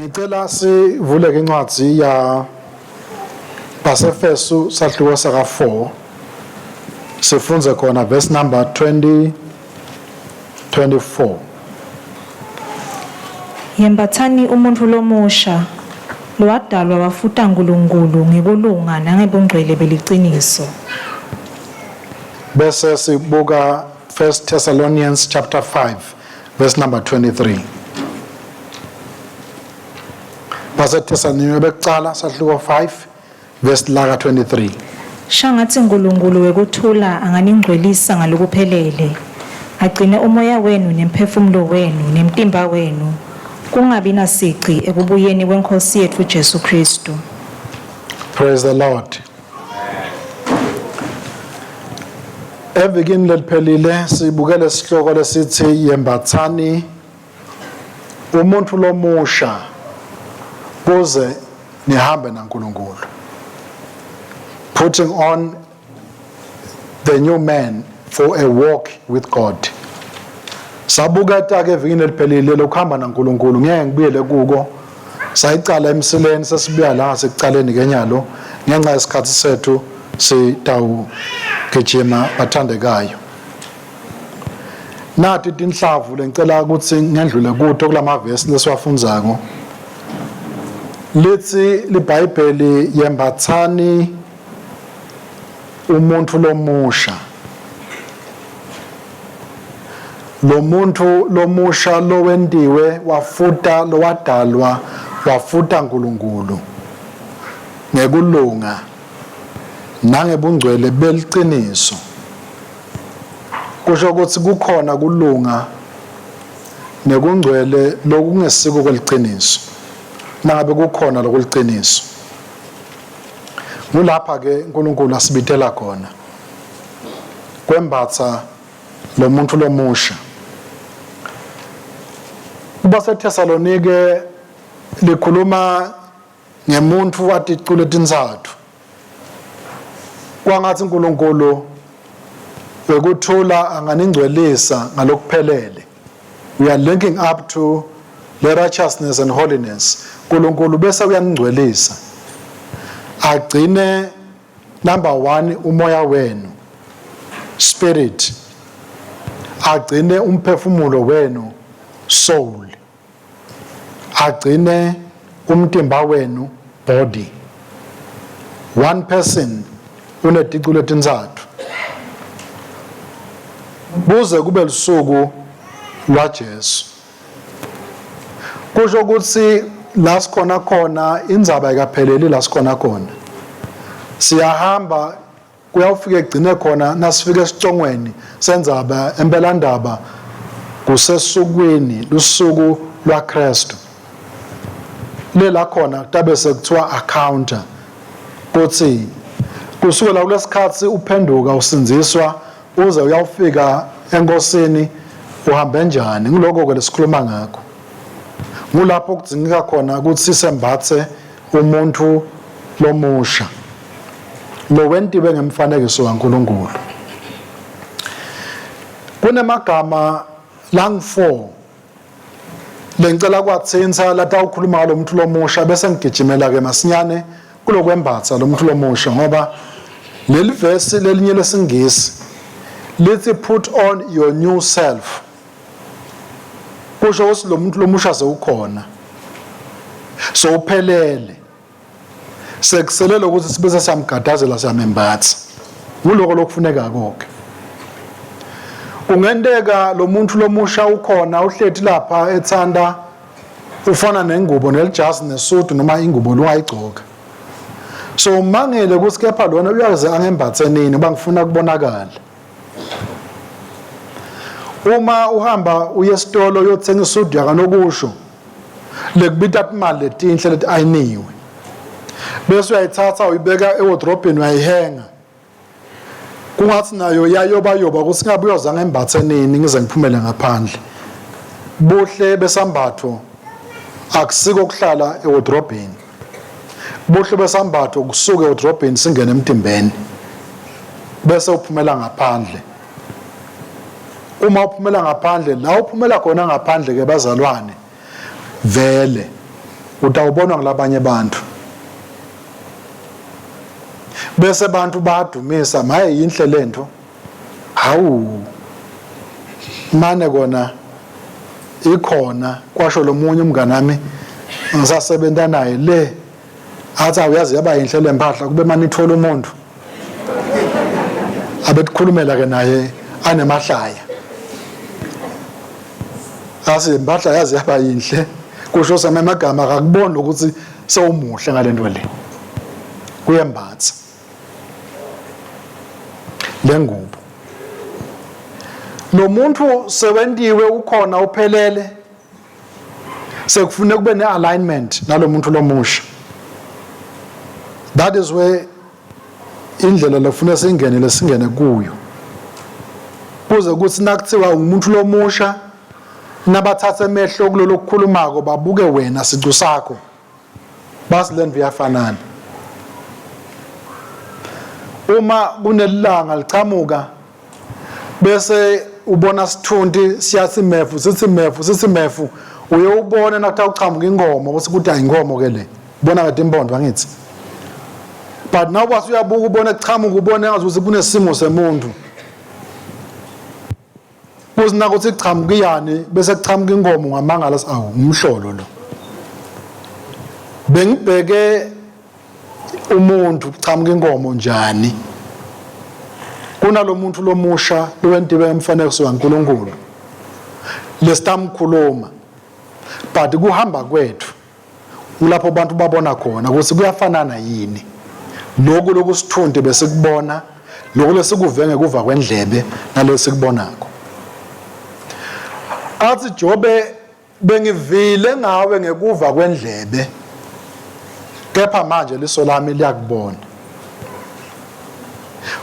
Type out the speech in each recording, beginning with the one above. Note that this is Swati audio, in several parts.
Ngicela sivule ke incwadi ya baseFesu sahluko saka 4 sifunze khona verse number 20 24. Yembathani umuntfu lomusha lowadalwa wafuta Nkulunkulu ngekulunga nangebungcwele beliciniso. Bese sibuka 1 Thessalonians chapter 5 verse number 23. BaseThesalonika bekucala sahluko 5 verse laka 23. Shangatsi Nkulunkulu wekuthula anganingcwelisa ngalokuphelele, agcine umoya wenu nemphefumulo wenu nemtimba wenu kungabi nasici ekubuyeni kweNkhosi yetfu Jesu Khristu. Praise the Lord. Evikini leliphelile sibukele sihloko lesithi yembathani umuntu lomusha kuze nihambe naNkulunkulu. Putting on the new man for a walk with God. Sabuketa ke evikini eliphelile lokuhamba naNkulunkulu ngeke ngibuyele kuko. Sayicala emsileni sesibuya la sekucaleni ke nyalo ngenxa yesikhathi sethu sitawugijima bathandekayo. Nati tinhlavu lengicela ukuthi ngendlule kuto kulamavesi lesiwafundzako. Lithi liBhayibheli yembathani umuntu lomusha. Lo muntu lomusha lowentiwe wafuta lowadalwa wafuta uNkulunkulu ngekulunga nangebungcwele beliciniso. Kusho ukuthi kukhona kulunga nekungcwele lokungesiko kweliciniso. Nangabe kukhona lokuliciniso. Ngulapha ke uNkulunkulu asibitela khona. Kwembatsa lo muntu lomusha. KubaseThesalonike likhuluma ngemuntfu waticu letintsatfu. Kwangatsi uNkulunkulu wekuthula anganingcwelisa ngalokuphelele. We are linking up to the righteousness and holiness. uNkulunkulu bese uyaningcwelisa. Agcine number 1 umoya wenu spirit agcine umphefumulo wenu soul agcine umtimba wenu body one person uneticu letintsatfu kuze kube lusuku lwaJesu kusho ukuthi la sikhona khona indzaba ayikapheleli la sikhona khona siyahamba kuyawufike kugcine khona nasifika esicongweni sendzaba empelandaba kusesukwini lusuku lwaKristu lela khona kutabe sekuthiwa accounter kuthi kusukela kulesikhathi uphenduka usindziswa uze uyawufika enkosini uhambe njani ngiloko ke lesikhuluma ngakho ngulapho kudzingeka khona ukuthi sembatse umuntu lomusha lowentiwe ngemfanekiso waNkulunkulu kunemagama langu-4 lengicela kwathinsa latawukhuluma ngalo muntu lomusha bese ngigijimela ke masinyane kulokwembatsa lo muntu lomusha ngoba leli vesi lelinye lesingisi lithi put on your new self kusho ukuthi lo muntu lomusha sewukhona sowuphelele sekuselele ukuthi sibe siyamgadazela siyamembatha nguloko lokufuneka konke kungenteka lo muntu lomusha ukhona uhleti lapha ethanda ufana nengubo nelijazi nesudu noma ingubo lungayigcoka so umangele ukuthi kepha lona uyaze angembathe nini uba ngifuna kubonakala uma uhamba uye esitolo uyothenga isudu yakanokusho lekubita imali letinhle leti ayiniwe bese uyayithatha uyibeka ewodrobheni uyayihenga kungathi nayo yayobayoba ukuthi ngabe uyoza ngembathe nini ngize ngiphumele ngaphandle buhle besambatho akusiko kuhlala ewodrobheni buhle besambatho kusuke ewodrobheni singene emtimbeni bese uphumela ngaphandle uma uphumela ngaphandle la uphumela khona ngaphandle ke bazalwane vele. Utawubonwa ngilabanye bantu. Bese bantu bayadumisa, maye yinhle lento. Hawu. Mane kona ikhona kwasho lomunye umngane wami ngisasebenza naye le athi awuyazi yaba yinhle lempahla kube mane ithola umuntu abetikhulumela ke naye anemahlaya asi impahla yazi yaba yinhle kusho sami amagama akakuboni ukuthi sewumuhle ngalento le kuyembatha lengubo lo muntu sewentiwe ukhona uphelele sekufune kube ne-alignment nalo muntu lomusha. That is where indlela lefuna singene lesingene kuyo, kuze kuthi nakuthiwa umuntu lomusha nabathatha emehlo kulolo kukhulumako babuke wena sicu sakho, basi lento iyafanana. Uma kunelanga lichamuka bese ubona sithunti siyathi mefu sithi mefu sithi mefu, uye ubone nakuthiwa kuchamuka inkomo ukuthi kuthi ayinkomo ke le, ubona kade impondo angithi, but now wase uyabuka ubone kuchamuka, ubone ngathi kunesimo semuntu kuze nakuthi kuchamuka iyani bese kuchamuka inkomo, ngamangala awu umhlolo lo, bengibheke umuntu kuchamuka inkomo njani kunalomuntu lomusha lowentiwe emfanekiso kaNkuluNkulu lesitamkhuluma, but kuhamba kwethu kulapho abantu babona khona ukuthi kuyafanana yini lokhu lokusithunti besikubona, lokhu lesikuve ngekuva kwendlebe nalesikubonako. Athi Jobe, bengivile ngawe ngekuva kwendlebe, kepha manje liso lami liyakubona.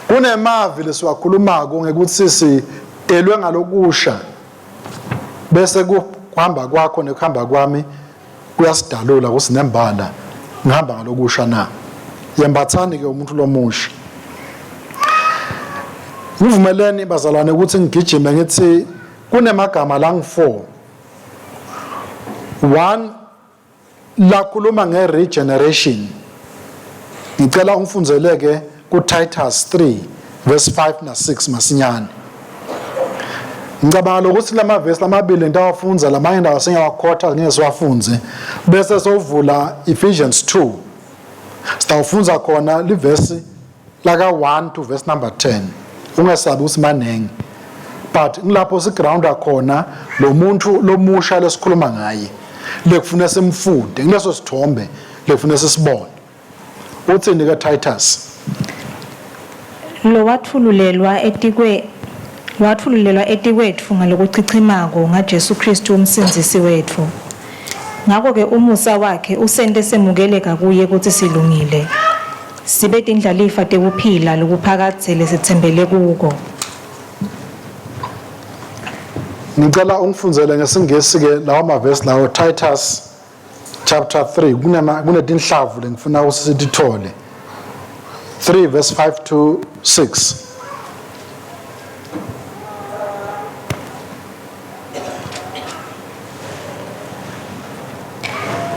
Kunemavi lesiwakhulumako ngekuthi sitelwe ngalokusha, bese kuhamba kwakho nekuhamba kwami kuyasidalula ukuthi nembala ngihamba ngalokusha na. Yembathani ke umuntu lomusha. Ngivumeleni bazalwane ukuthi ngigijime ngithi kunemagama langu-4. One lakhuluma nge-regeneration. Ngicela ungifunzeleke ku-Titus 3 verse 5 na 6 masinyane. Ngicabanga lokuthi lamavesi lamabili ngitawafunza, lamanye ndawo sengiyawakhotha ngeke siwafunze, bese sovula Ephesians 2 sitawufunza khona livesi laka 1 to verse number 10. Ungesabi ukuthi manengi, but ngilapho sigrounda khona lo muntu lomusha lesikhuluma ngaye, lekufuna simfunde kuleso sithombe lekufuna sisibone. Uthini ke Titus? Lo wathululelwa etikwe watfululelwa etikwetfu ngalokuchichimako ngaJesu Khristu umsindzisi wetfu. Ngako-ke umusa wakhe usente semukeleka kuye kutsi silungile, sibe tindlalifa tekuphila lokuphakadze lesetsembele kuko. Ngicela ungifundzele ngesiNgisi ke lawa mavesi lawo, Titus chapter 3, kunema kunetinhlavu lengifuna ukuthi sitithole. 3 verse 5 to 6.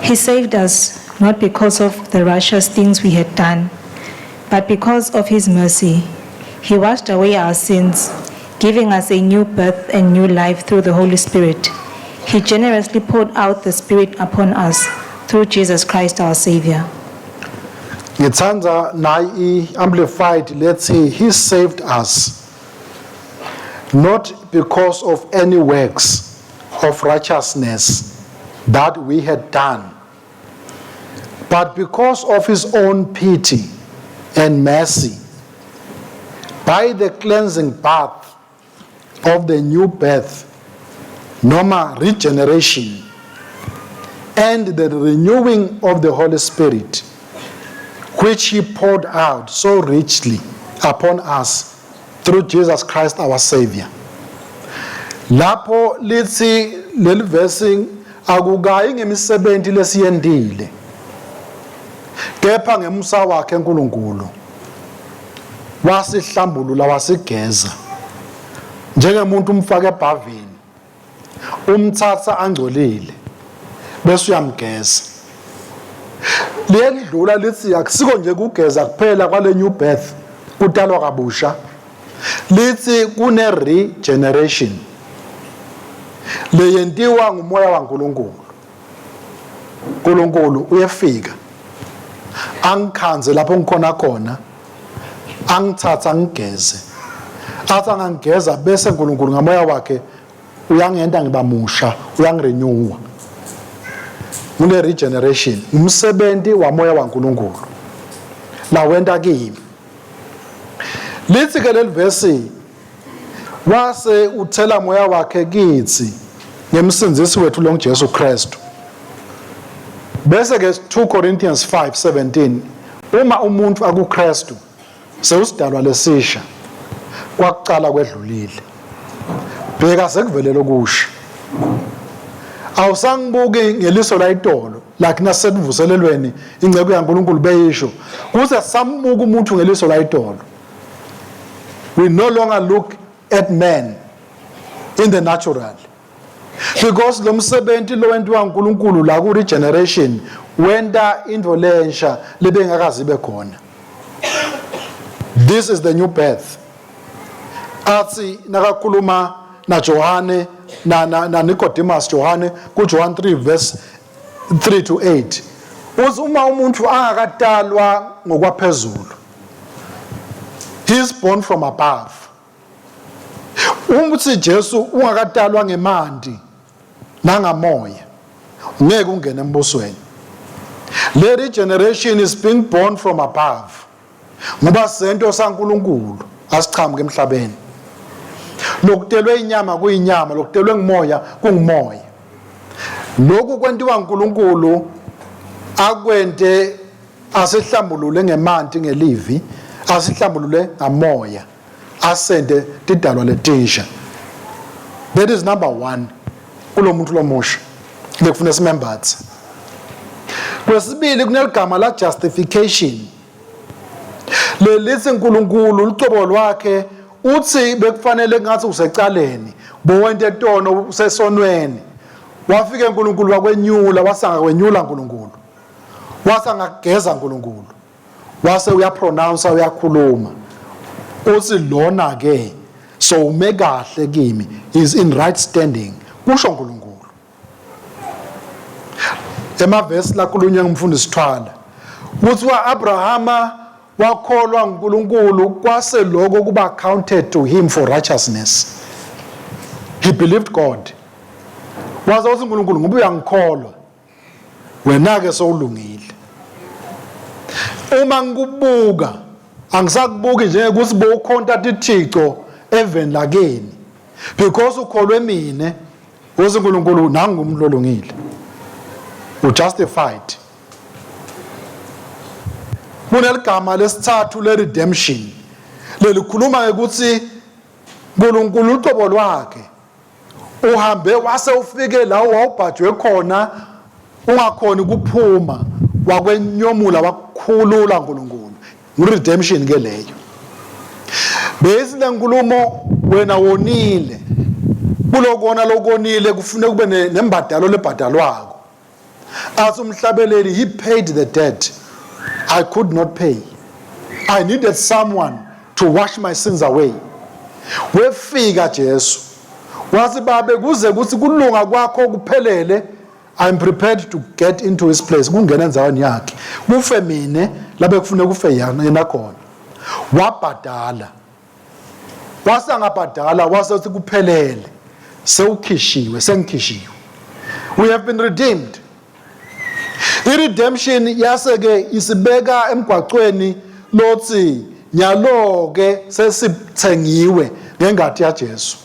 He saved us not because of the righteous things we had done, but because of his mercy. He washed away our sins, giving us a new birth and new life through the Holy Spirit. He generously poured out the Spirit upon us through Jesus Christ our Savior. Ngithanda nayi i-Amplified lethi, he saved us not because of any works of righteousness that we had done, but because of his own pity and mercy, by the cleansing bath of the new birth, noma regeneration, and the renewing of the Holy Spirit, which he poured out so richly upon us through Jesus Christ our Savior. Lapho lithi leli verse, akukayi ngemisebenzi lesiyendile, kepha ngemusa wakhe uNkulunkulu wasihlambulula, wasigeza njengemuntu umfake ebhavini, umthatha angcolile bese uyamgeza. Liyedlula lithi akusiko nje kugeza kuphela kwale new birth, kutalwa kabusha. Lithi kune regeneration leyentiwa ngumoya waNkulunkulu. uNkulunkulu uyefika angikhanze lapho ngikhona khona, angithatha angigeze, athi angangigeza bese uNkulunkulu ngamoya wakhe uyangenta ngiba musha, uyangirenewa. Kule regeneration umsebenzi wamoya waNkulunkulu la wenta kimi. Lithi ke leli verse, wase uthela moya wakhe kithi ngemsindzisi wethu lo Jesu Kristu. Bese ke 2 Corinthians 5:17, uma umuntu akuKristu sewusidalwa lesisha, kwakucala kwedlulile, bheka sekuvelele okusha. Awusangibuki ngeliso la itolo like nasekuvuselelweni ingcebo yaNkulunkulu beyisho kuze sambuka umuntu ngeliso la itolo. We no longer look at men in the natural, because lo msebenzi lo wentiwa uNkulunkulu la ku regeneration wenta into lensha lebengakazi ibe khona. This is the new birth. Athi nakakhuluma na Johane na na, na Nicodemus, Johane ku John 3 verse 3 to 8, uthi uma umuntu angakatalwa ngokwaphezulu, he is born from above. Uma uthi Jesu ungakatalwa ngemanti nangamoya, ngeke ungene embusweni. Le regeneration is being born from above, ngoba sento saNkuluNkulu asichamuke emhlabeni. Lokutelwe inyama kuyinyama, lokutelwe ngumoya kungumoya. Lokhu kwentiwa uNkulunkulu akwente asihlambulule ngemanti ngelivi, asihlambulule ngamoya, asente tidalwa letinsha. That is number 1 kulo muntu lomusha lekufuna simembathe. Kwesibili, kuneligama la justification, lelithi uNkulunkulu lucobo lwakhe uthi bekufanele ngathi usecaleni bowente tono, usesonweni, wafika uNkulunkulu wakwenyula, wasanga kwenyula uNkulunkulu, wasanga kugeza uNkulunkulu, wase uyapronounce, uyakhuluma, uthi lona ke so ume kahle kimi, is in right standing, kusho uNkulunkulu. Emavesi lakhulunywa ngumfundisi Thwala kuthiwa Abrahama wakholwa uNkulunkulu, kwase lokho kuba counted to him for righteousness. He believed God, waze wathi uNkulunkulu, ngoba uyangikholwa wena ke sowulungile. Uma ngikubuka angisakubuki njengekuthi bowukhonta tithixo eveni lakeni, because ukholwe mine, uthi uNkulunkulu nangu umuntu olungile, ujustified. Kuneligama lesithathu le redemption, lelikhuluma ukuthi uNkulunkulu uqobo lwakhe uhambe wase ufike la wawubhajwe khona ungakhoni ukuphuma, wakwenyomula, wakukhulula uNkulunkulu. Ngu-redemption ke leyo. Bese le nkulumo, wena wonile, kulokona lokonile kufuneka kube nembadalo lebhadalwako. Athi umhlabeleli, "He paid the debt I could not pay. I needed someone to wash my sins away." Wefika Jesu wathi, "Babe, kuze kuthi kulunga kwakho kuphelele, I'm prepared to get into his place," kungena endzaweni yakhe, kufe mine labe kufuneka kufe yena khona. Wabhadala, wasangabhadala, wase uthi kuphelele, sewukhishiwe, sengikhishiwe. We have been redeemed. I-redemption yase ke isibeka emgwacweni lothi nyalo ke sesithengiwe ngengati yaJesu.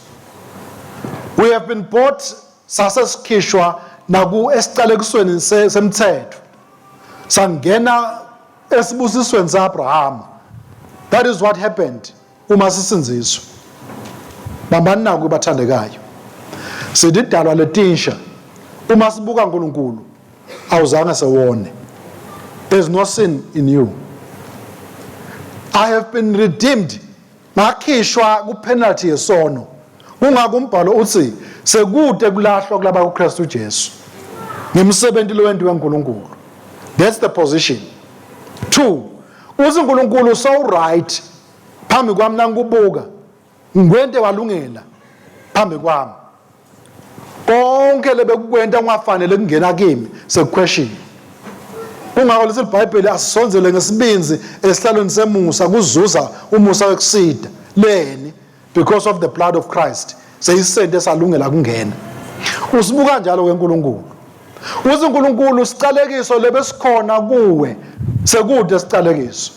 We have been bought, sase sikhishwa naku esicalekisweni semthetho, sangena esibusisweni saAbraham. That is what happened uma sisinziswa. Bambani nako, bathandekayo, sithi idalwa letinsha. Uma sibuka uNkulunkulu, awuzange sewone. There's no sin in you. I have been redeemed, ngakhishwa ku-penalty yesono. Kungako umbhalo uthi sekude kulahlwa kulaba kuKristu Jesu ngemsebenzi lowentiwe uNkulunkulu. That's the position. Two, uthi uNkulunkulu so right phambi kwami nangikubuka ngikwente walungela phambi kwami. Konke lebekukwenta kungafanele kungena kimi sekuquestion. Kungako lithi iBhayibheli asisondzele ngesibinzi esihlalweni semusa kuzuza umusa wekusida. Leni? Because of the blood of Christ. Seyisente salungela kungena. Usibuka njalo ke uNkulunkulu. Uthi uNkulunkulu sicalekiso lebesikhona kuwe sekude sicalekiso.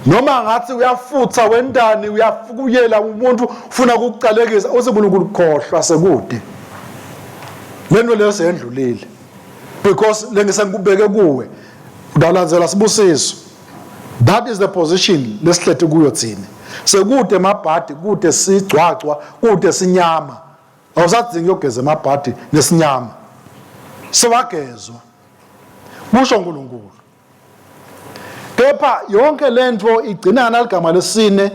Noma ngathi uyafutha wendani uyafukuyela umuntu ufuna ukukucalekisa uthi uNkulunkulu khohlwa sekude. Lento leyo seyendlulile. Because lengisengikubeke kuwe udawulandzela sibusiso. That is the position lesihleti kuyo thina. Sekude emabhadi, kude sigcwagcwa, kude sinyama. Awusadzingi yogeza emabhadi nesinyama. Sewagezwa. Kusho uNkulunkulu. Kepha yonke lento igcina naligama lesine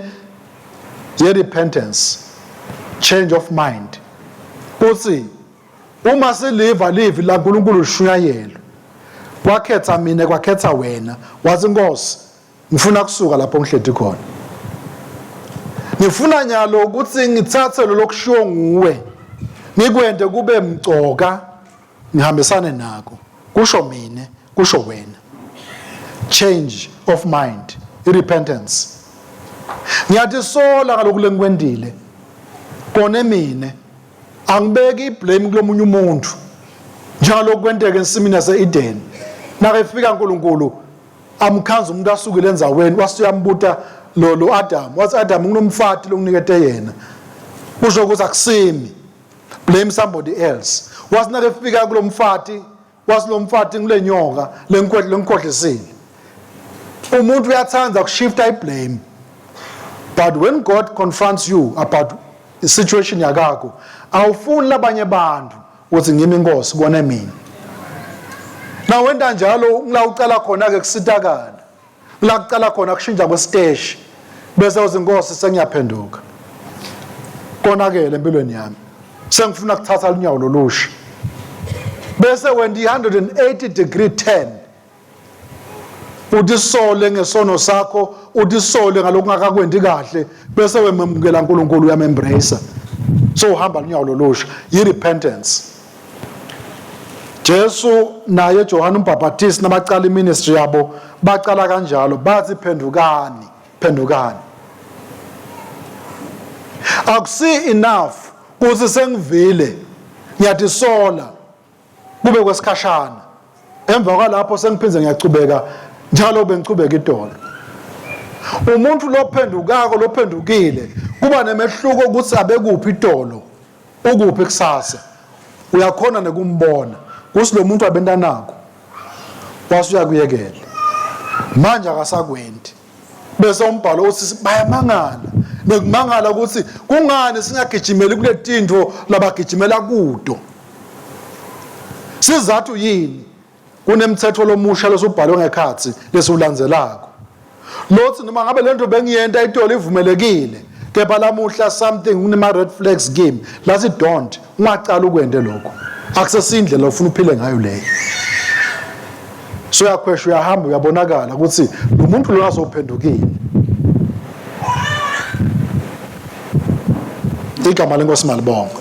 ye repentance, change of mind. Uthi uma siliva livi laNkulunkulu lishunyayelwe kwakhetha mina kwakhetha wena wathi inkosi ngifuna kusuka lapho ngihleti khona ngifuna nyalo ukuthi ngithathe lo lokushiwo nguwe ngikwente kube mcoka ngihambisane nako kusho mina kusho wena change of mind irepentance ngiyatisola ngalokhu lengikwendile kone mina angibeki iblame kulomunye umuntu njalo kwenteka ensimini yase-Eden nakefika uNkulunkulu amkhanza umuntu asukile endzaweni wase uyambuta lo lo Adam wathi Adam nginomfati longinikete yena kusho ukuthi akusimi blame somebody else wathi nakefika kulomfati wathi lo mfati ngule nyoka lenkhohlisile umuntu uyathanda ukushifta iblame but when God confronts you about the situation yakakho awufuni labanye abantu uthi ngimi inkosi kone mina na wenta njalo ngila ucala khona ke kusitakala la kucala khona kushintsha kwesiteshi bese uthi inkosi sengiyaphenduka konakele empilweni yami sengifuna kuthatha lunyawo lolusha bese wenda i-180 degree turn utisole ngesono sakho utisole ngalokungakakwendi kahle bese wememukela uNkulunkulu uyamembrace so uhamba lunyawo lolusha yi-repentance Jesu naye Johane umbhaphatisi nabaqala iministry yabo baqala kanjalo bathi phendukani phendukani akusi enough kuthi sengivile ngiyatisola kube kwesikhashana emva kwalapho sengiphinde ngiyachubeka njalo bengichubeka idolo umuntu lophendukako lophendukile kuba nemehluko ukuthi abekuphi idolo ukuphi kusasa uyakhona nekumbona kusi lo muntu abentanakho wase uyakuyekela manje akasakwendi bese umbhalo uthi bayamangala bekumangala ukuthi kungani singagijimeli kule tinto labagijimela kudo sizathu yini kunemthetho lomusha losubhalwe ngekhathi lesiwulandzelako lothi noma ngabe lento bengiyenta itolo ivumelekile kepha lamuhla something kunema red flags kimi lathi don't ungacala ukwente lokho akusesindlela ufuna uphile ngayo leyo so uyakhwesha uyahamba uyabonakala ukuthi lo muntu lona sowuphendukile igama lenkosi malibonga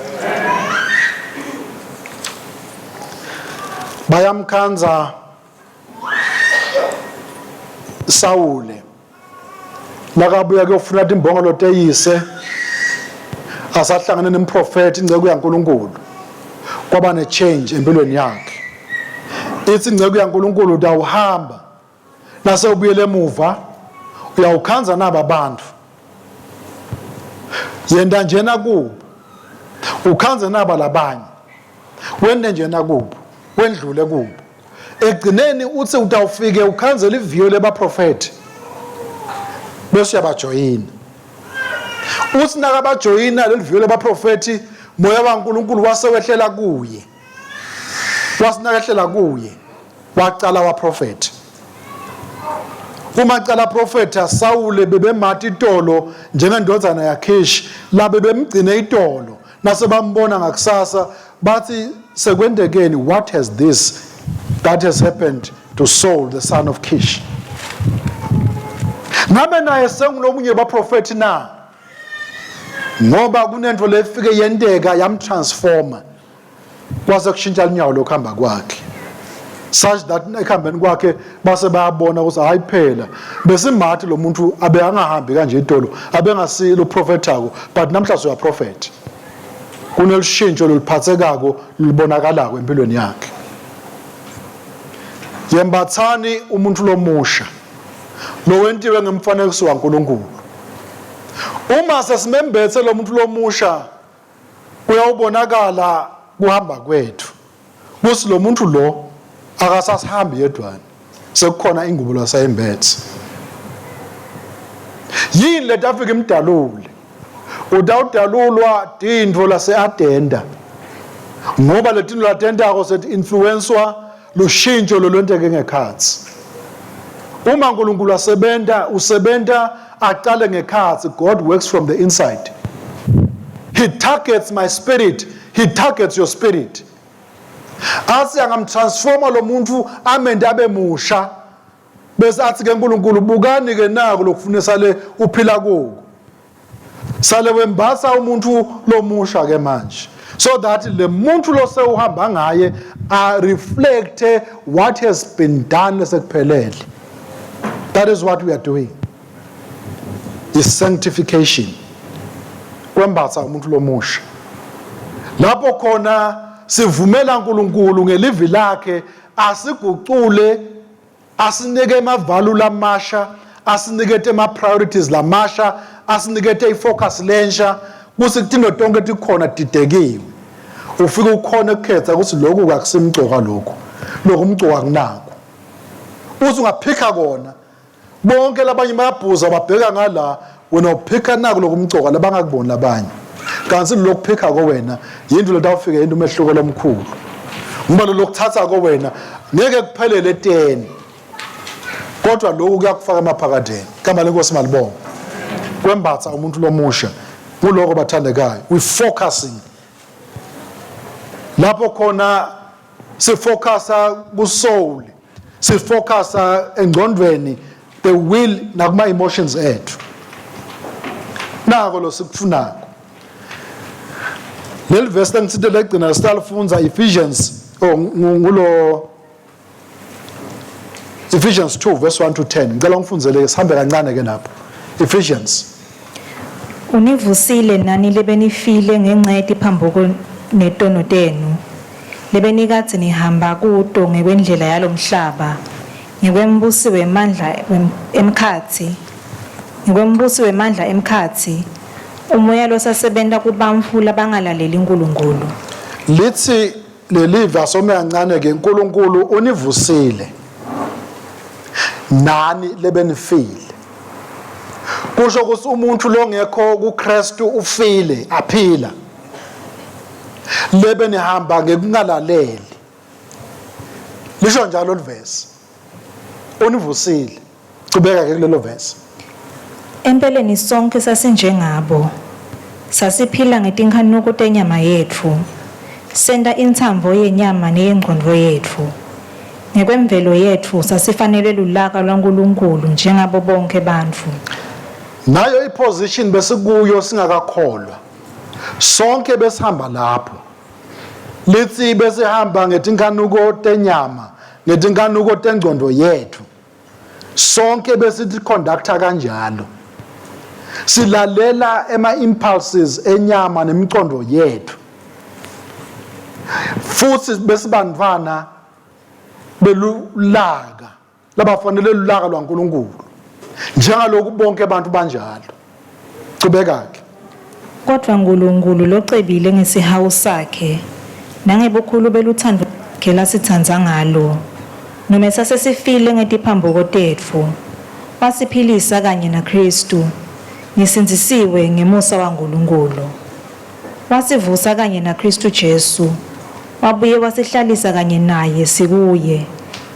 bayamkhanza Sawule nakabuya kuyofuna timbongolo teyise asahlangene nemprofethi inceku yaNkuluNkulu kwaba ne-change empilweni yakhe ithi inceku yaNkuluNkulu utawuhamba nase ubuyele emuva uyawukhanza naba bantu yenda njena kubo ukhanze naba labanye wende njena kubo wendlule kubo ekugcineni uthi utawufike ukhanzela iviyo lebaprofethi bese uyabajoyina uthi nakabajoyina leli viyo lebaprofethi moya waNkulunkulu wase wehlela kuye wasinakehlela kuye wacala waprofetha uma cala profetha Sawule bebemati itolo njengendodana yaKish labe bemgcine itolo nase bambona ngakusasa bathi sekwendekeni what has this that has happened to Saul the son of Kish? Ngabe naye sengulomunye baprofeti na? Ngoba kunento lefike yenteka yamtransforma kwase kushintsha lunyawo lokuhamba kwakhe such that ekuhambeni kwakhe base bayabona ukuthi hayi phela besimathi lo muntu abe angahambi kanje itolo abengasilo profethako but namhla uyaprofetha. Kunelushintsho loluphathekako lubonakalako empilweni yakhe. Yembathani umuntu lomusha lowentiwe ngemfanekiso waNkulunkulu. Uma sesimembethe lo muntu lomusha kuyawubonakala kuhamba kwethu kuthi lo muntu lo akasasihambi yedwana, sekukhona ingubo lasayembethe. Yini leti afika imdalule? Utawudalulwa tintfo lase-adenda ngoba letinto latentako seti-influenswa lushintsho lolwenteke ngekhatsi. Uma uNkulunkulu asebenta, usebenta aqale ngekhatsi. God works from the inside. He targets my spirit, he targets your spirit. Athi angamtransforma lo muntu amente abe musha, bese athi ke uNkulunkulu bukani ke naku lokufuna sale uphila kuko. Sale wembatha umuntu lomusha ke manje, so that le muntu lo sewuhamba ngaye a reflect what has been done sekuphelele. That is what we are doing, is sanctification, kwembatha umuntu lomusha, lapho khona sivumela uNkulunkulu ngelivi lakhe asigucule, asinike emavalu lamasha, asinikete ema-priorities lamasha, asinikete ifocus lensha kuthi kutinto tonke tikhona didekiwe, ufike ukhona ukukhetha ukuthi lokhu kakusimcoka, lokhu lokumcoka kunako, uthi ungaphikha kona. Bonke labanye bayabhuza babheka ngala, wena uphikha naku lokumcoka labangakuboni labanye, kanti lokuphikha ko wena yinto letawufika yinto umehluko lomkhulu, ngoba lo lokuthatha ko wena ngeke kuphelele eteni, kodwa lokhu kuyakufaka emaphakadeni. Igama lenkosi malibonga. Kwembatha umuntu lomusha kuloko, bathandekayo, we focusing lapho khona sifocusa ku-soul, sifocusa engcondweni, the will nakuma emotions ethu, nako lo sikufunako. Leli verse lengitsite legcina sitalifundza, Ephesians, oh, ngulo Ephesians 2 verse 1 to 10. Ngicela ngifundzele, sihambe kancane ke lapho. Ephesians. Univusile nani lebenifile ngenca yetiphambuko netono tenu lebenikadze nihamba kuto ngekwendlela yalomhlaba, ngekwembusi wemandla emkhatsi, ngekwembusi wemandla emkhatsi, umoya losasebenta kubantfu labangalaleli Nkulunkulu. Lithi leli verse ome kancane ke, uNkulunkulu univusile nani lebenifile. Kusho ukuthi umuntu longekho kuKristu ufile aphila, lebe nihamba ngekungalaleli. Lisho njalo livesi, univusile. Chubeka ke kulelo verse. Empeleni sonke sasinjengabo, sasiphila ngetinkhanuko tenyama yetfu, senta intsandvo yenyama neyengcondvo yetfu. Ngekwemvelo yetfu sasifanele lulaka lwaNkulunkulu njengabo bonkhe bantfu. Nayo iposition besikuyo singakakholwa, sonke besihamba lapho. Lithi besihamba ngetinkhanuko tenyama, ngetinkhanuko tengcondvo yethu. Sonke besithi conductor kanjalo, silalela ema impulses enyama nemicondo yethu, futhi besibantwana belulaka labafanele lulaka lwaNkulunkulu njengaloku bonke abantu banjalo. Chubeka ke. Kodwa Nkulunkulu locebile ngesihawu sakhe nangebukhulu belutsandvo lwakhe lasitsandza ngalo, nome sasesifile ngetiphambuko tetfu, wasiphilisa kanye naKhristu. Nisindzisiwe ngemusa waNkulunkulu. Wasivusa kanye naKhristu Jesu, wabuye wasihlalisa kanye naye sikuye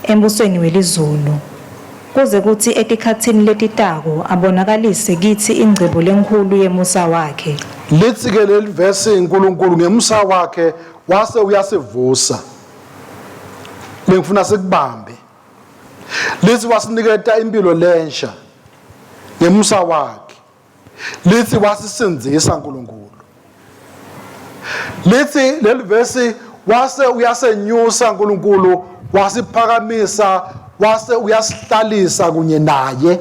embusweni welizulu, kuze kutsi etikhatsini letitako abonakalise kitsi ingcebo lenkhulu yemusa wakhe. Lithi ke leli verse, uNkulunkulu ngemusa wakhe wase uyasivusa. Lengifuna sikubambe. Lithi wasiniketa impilo lensha ngemusa wakhe. Lithi wasisindzisa uNkulunkulu. Lithi leli verse wase uyasenyusa uNkulunkulu wasiphakamisa wase uyasihlalisa kunye naye.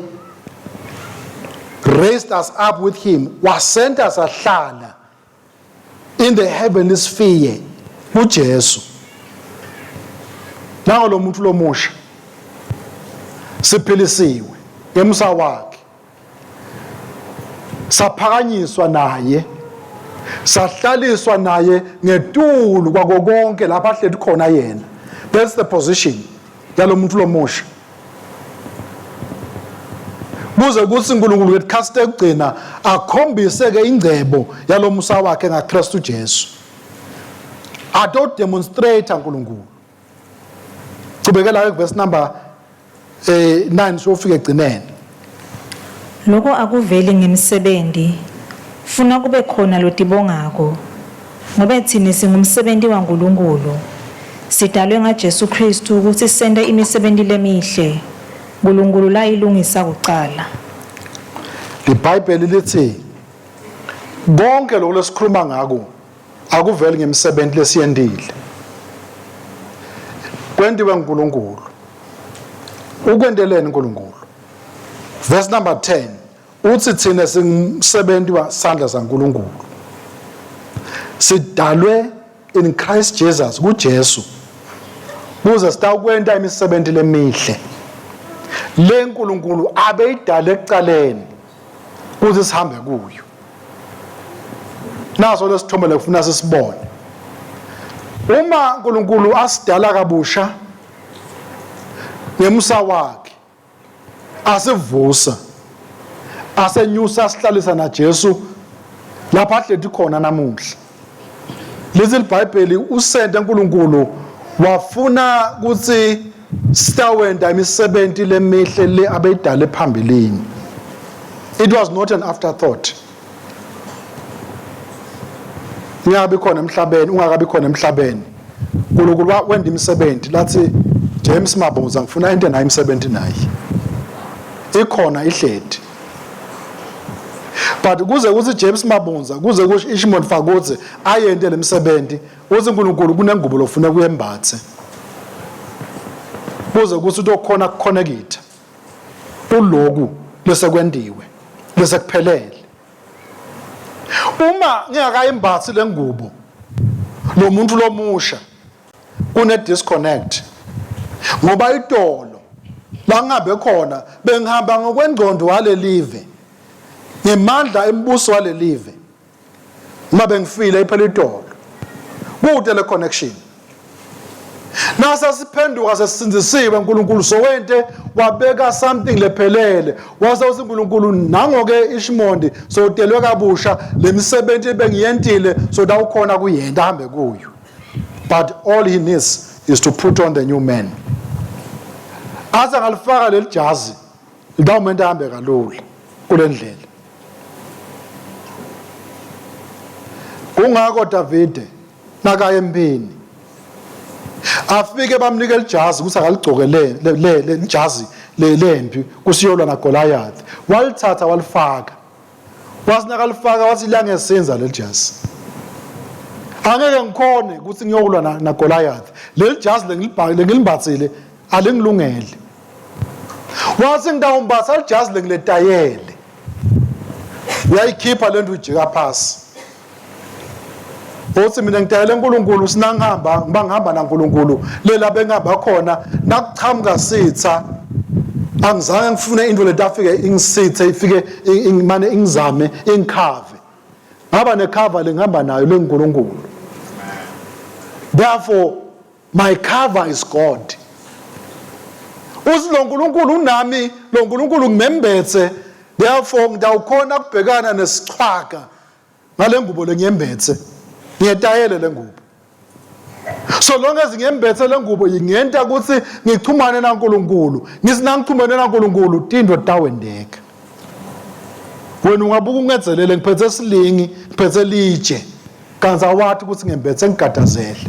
Raised us up with him, wasenta sahlala in the heavenly sphere kuJesu. Nango lo muntu lomusha siphilisiwe ngemusa wakhe, saphakanyiswa naye, sahlaliswa naye ngetulu kwako konke lapha ahleti khona yena. That's the position yalo muntu lomusha, kuze kuthi uNkulunkulu ngesikhathi ekugcina akhombise ke ingcebo yalomusa wakhe ngaKristu Jesu, ato demonstrate uNkulunkulu. Chubekela ke verse number 9 sofika egcineni. Lokho akuveli ngemsebenzi, funa kube khona lotibongako, ngobe thina singumsebenzi waNkulunkulu, sidalwe ngaJesu Kristu ukuthi sente imisebenti lemihle uNkulunkulu layilungisa kucala. IBhayibheli lithi konke lokho lesikhuluma ngako akuveli ngemisebenzi lesiyendile, kwentiwe uNkulunkulu. Ukwenteleni uNkulunkulu? Verse number 10 uthi thina singumsebenzi wasandla saNkulunkulu, sidalwe in Christ Jesus, kuJesu, kuze sitawukwenta imisebenzi lemihle le uNkulunkulu abeyidale ekucaleni kuze sihambe kuyo. Naso lesithombe lekufuna sisibone. Uma uNkulunkulu asidala kabusha ngemusa wakhe, asivusa, asenyusa, asihlalisa naJesu lapha ahleti khona namuhla, lithi iBhayibheli usente uNkulunkulu wafuna ukuthi sitawenta imisebenzi lemihle le abeyidale phambilini. It was not an afterthought. Ungabi khona emhlabeni, ungakabi khona emhlabeni, uNkulunkulu wenda imisebenzi lathi James Mabuza ngifuna into naye imisebenzi naye ikhona ihledi, but kuze kuthi James Mabunza, kuze kusho Ishmon Fakudze ayente lemsebenzi, uthi uNkulunkulu kunengubo lofuna kuyembathe kuze kuthi utokhona kuconnecta kuloku lesekwendiwe lesekuphelele. Uma ngingakayimbathi lengubo lo muntu lomusha, kune disconnect, ngoba itolo la ngihambe khona bengihamba ngokwengqondo walelive, ngemandla embuso walelive. Uma bengifile iphela itolo, kude le connection. Nasa siphenduka sesisindisiwe, uNkulunkulu sowente wabeka something lephelele, wase uthi uNkulunkulu nango-ke Ishmondi sowutelwe kabusha, lemisebenzi ebengiyentile sodawukhona kuyenta ahambe kuyo. But all he needs is to put on the new man. Aze angalifaka leli jazi, litawumenta ahambe kalula kule ndlela. Kungako Davide nakaya empini afike bamnike lijazi ukuthi akaligcoke le le lijazi lempi kusiyolwa naGoliath, walithatha walifaka, wathi nakalifaka wathi liyangesenza leli jazi, angeke ngikhone ukuthi ngiyokulwa naGoliath, leli jazi lengilimbathile alingilungele. Wathi ngitawumbatha lijazi lengiletayele. Uyayikhipha lento, ujika phasi, uthi mina ngidayele uNkulunkulu, sinangihamba ngiba ngihamba naNkulunkulu lela bengihamba khona, nakuchamuka sitha angizange ngifune into leti afike ingisithe, ifike ingimane ingizame ingikhave, ngaba necover lengihamba nayo lenguNkulunkulu. Therefore my cover is God. Uthi lo nkulunkulu unami, lo nkulunkulu ngimembethe, therefore ngidawukhona kubhekana nesichwaga ngale ngubo lengiyembethe, ngiyetayele le ngubo. So long as ngiyembethe le ngubo, ingenta ukuthi ngichumane naNkulunkulu. Ngithi nangichumene naNkulunkulu tinto tawendeka. Wena ungabuka ungedzelele, ngiphethe silingi, ngiphethe litshe, kanti awathi ukuthi ngembethe ngigadazele.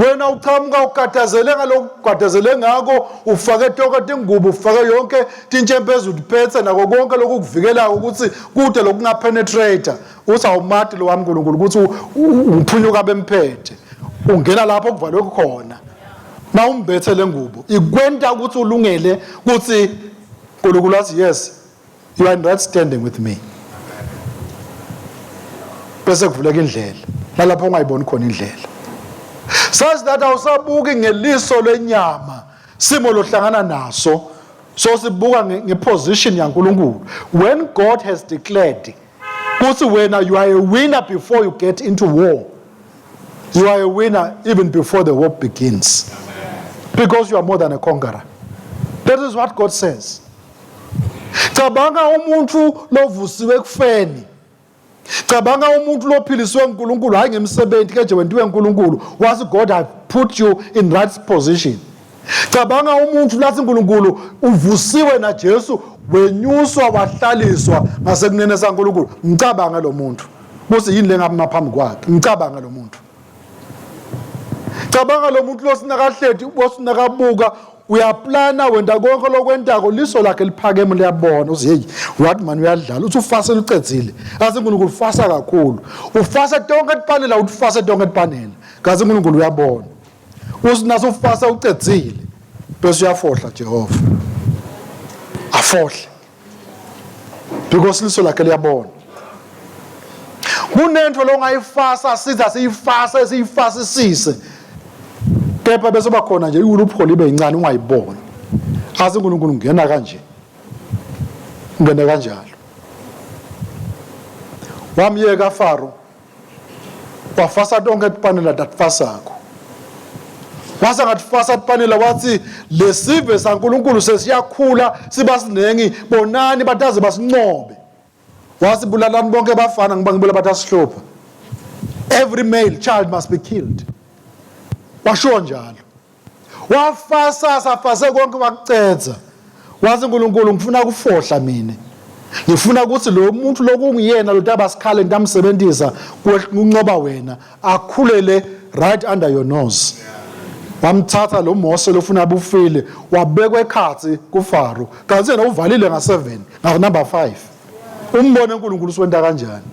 Wena uchamuka ugadazele ngalokugwadazele ngako, ufake tonke tingubo, ufake yonke tintshempe utiphethe nako konke lokukuvikelako ukuthi kude lokungapenetrate. Uthi awumati lo wami uNkulunkulu ukuthi uphunyuka bemphethe. Ungena lapho kuvalwe khona. Na umbethe lengubo ikwenta ukuthi ulungele ukuthi uNkulunkulu athi yes you are in right standing with me. Bese kuvuleka indlela nalapho ungayiboni khona indlela. Sazi that awusabuki ngeliso lenyama simo lohlangana naso so sibuka ngeposition yaNkulunkulu. When God has declared kuthi wena you are a winner before you get into war. You are a winner even before the war begins. Because you are more than a conqueror. That is what God says. Cabanga umuntu lovusiwe ekufeni. Cabanga umuntu lophiliswe uNkulunkulu hayi ngemsebenzi ke nje wentiwe uNkulunkulu. Wathi God have put you in right position. Cabanga umuntu lathi uNkulunkulu uvusiwe na Jesu wenyuswa wahlaliswa ngasekunene saNkulunkulu. Ngicabanga lo muntu. Kuthi yini lengama phambi kwakhe? Ngicabanga lo muntu. Cabanga lo muntu losinakahleti osinakabuka uyaplana wenda konke lokwentako liso lakhe liphakeme liyabona uthi hey what man uyadlala uthi ufase lucedzile athi uNkulunkulu ufasa kakhulu ufasa tonke tipanela uthi ufase tonke tipanela kazi uNkulunkulu uyabona uthi naso ufasa ucedzile bese uyafohla Jehova afohle because liso lakhe liyabona kunento longayifasa sithi asiyifasa esiyifasisise kepha bese bakhona nje iwulupholi ibe incane ungayiboni athi uNkulunkulu ngena kanje ngene kanjalo wamyeka Faro wafasa tonke tipanela tatifasako wase ngatifasa tipanela wathi lesive saNkulunkulu sesiyakhula siba sinengi bonani bataze basincobe wathi bulalani bonke bafana ngiba ngibula bathi asihlupha every male child must be killed washo njalo Wafasa safase konke wakucedza. Wathi uNkulunkulu ngifuna kufohla mina. Ngifuna ukuthi lo muntu lokungiyena lo taba sikhale ngitamsebenzisa kuncoba wena akhulele right under your nose. Wamthatha lo Mose lofuna abufile wabekwa ekhathi kuFaro. Kanti yena uvalile nga7 nga number 5. Umbone uNkulunkulu uswenta kanjani.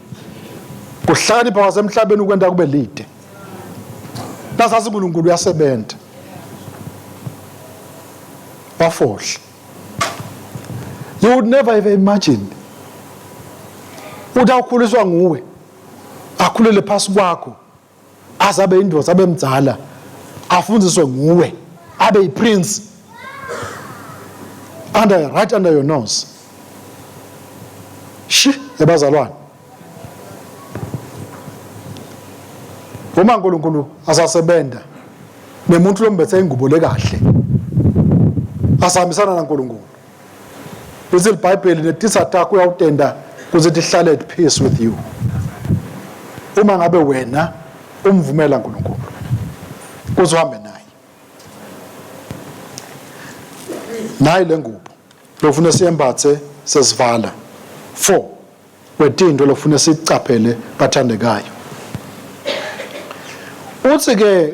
Kuhlakanipha kwasemhlabeni ukwenta kube lide. Nasazi uNkulunkulu uyasebenza. Wafohla. You would never have imagined. Uthi awukhuliswa nguwe. Akhulele phasi kwakho. Aze abe indoda abe mdzala. Afundiswe nguwe. Abe yiprince. Under right under your nose. Shi ebazalwane. Uma uNkulunkulu asasebenza nemuntu lombethe ingubo lekahle asihambisana naNkulunkulu lithi iBhayibheli netitha takho uyawutenda kuze tihlale at peace with you uma ngabe wena umvumela uNkulunkulu kuze uhambe naye nayi le ngubo lofuna siyembathe sesivala 4 wetinto lofuna sicaphele bathandekayo uthi ke